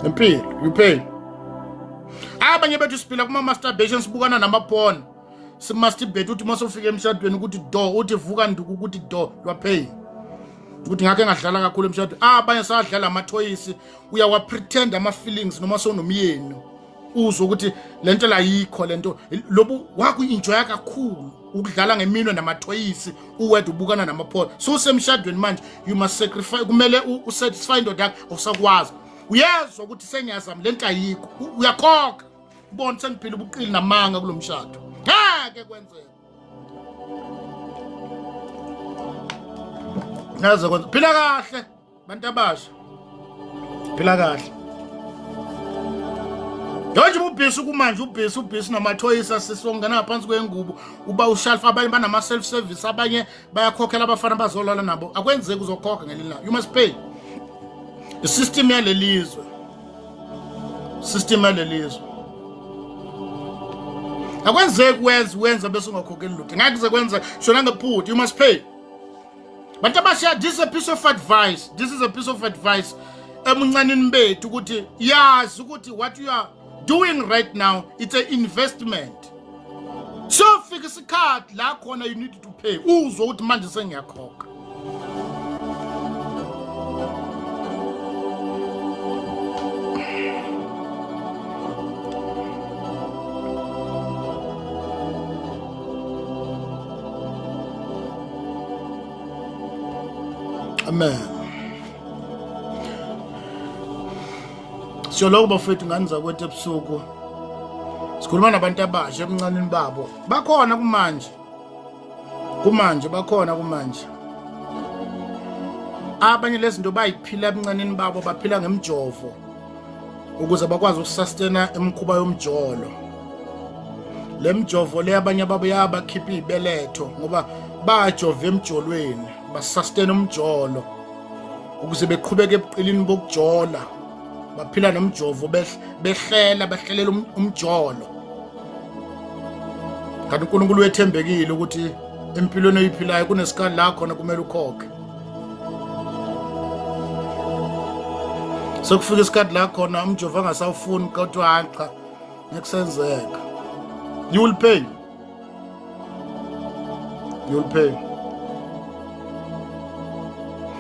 nempilo you pay abanye bethu siphila kuma-masturbation sibukana namapona simasturbate uthi uma sofika emshadweni ukuthi do uthi vuka nduku ukuthi do you are paying ukuthi ngakhe ngadlala kakhulu emshadweni abanye sadlala amathoyisi uyawapretend ama-feelings noma sewunomyeni uzwe ukuthi lento layikho lento lobu waku-enjoya kakhulu ukudlala ngeminwe namathoyisi uwedwa ubukana namaphola so usemshadweni manje you must sacrifice kumele usatisfy indoda yakho awusakwazi uyezwa ukuthi sengiyazama lento ayikho uyakhokha ubona sengiphila ubuqili namanga kulo mshado ngeke kwenzeke naze kwenza phila kahle bantu abasha phila kahle njengoba ubhisi kumanje ubhisi ubhisi namathoyisa sisongena ngaphansi kwengubo uba ushelf abanye banama self service abanye bayakhokhela abafana bazolala nabo akwenzeki uzokhokha ngelinye you must pay isystem yalelizwe system yalelizwe akwenzeki wenza wenza bese ungakhokheli lutho ngeke kuze kwenze shona ngephutha you must pay bantu abasha this is a piece of advice this is a piece of advice emuncanini bethu ukuthi yazi ukuthi what you are doing right now it's an investment so fika isikhathi la khona you need to pay uzwe ukuthi manje sengiyakhokha Amen. Siyoloko bafethu ngani zakwethu ebusuku. Sikhuluma nabantu abasha ebuncanini babo. Bakhona kumanje. Kumanje bakhona kumanje. Abanye lezinto bayiphila ebuncanini babo baphila ngemjovo ukuze bakwazi ukusustaina imikhuba yomjolo. Le mjovo le abanye babo yabakhipha izibeletho ngoba bajova emjolweni basustain umjolo ukuze beqhubeke ebuqilini bokujola baphila nomjovo behlela behlelela um, umjolo kanti uNkulunkulu wethembekile ukuthi empilweni oyiphilayo kunesikhathi la khona kumele ukhokhe sekufika isikhathi la khona umjovo angasawufuni kodwa hayi cha ngekusenzeka you will pay you will pay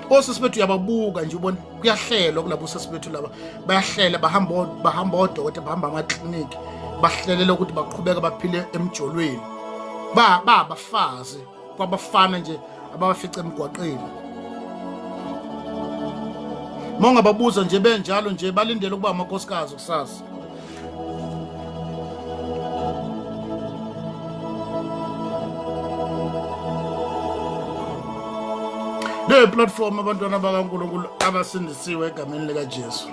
osisi bethu uyababuka nje ubona kuyahlelwa kulabo sisi bethu laba bayahlela bahamba bahamba odokotela bahamba amakliniki bahlelela ukuthi baqhubeke baphile emjolweni ba babafazi kwabafana nje ababafica emgwaqeni mongababuza nje benjalo nje balindele ukuba amakhosikazi kusasa Le platform abantwana bakaNkulunkulu abasindisiwe egameni likaJesu.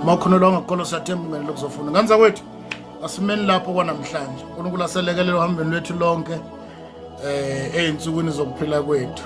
Mawukhonelwa ngakholwa siyathemba ungenele kuzofunda. Ngane zakwethu asimeni lapho kwanamhlanje. uNkulunkulu aselekelele ohambeni lwethu lonke eh ezinsukwini zokuphila kwethu.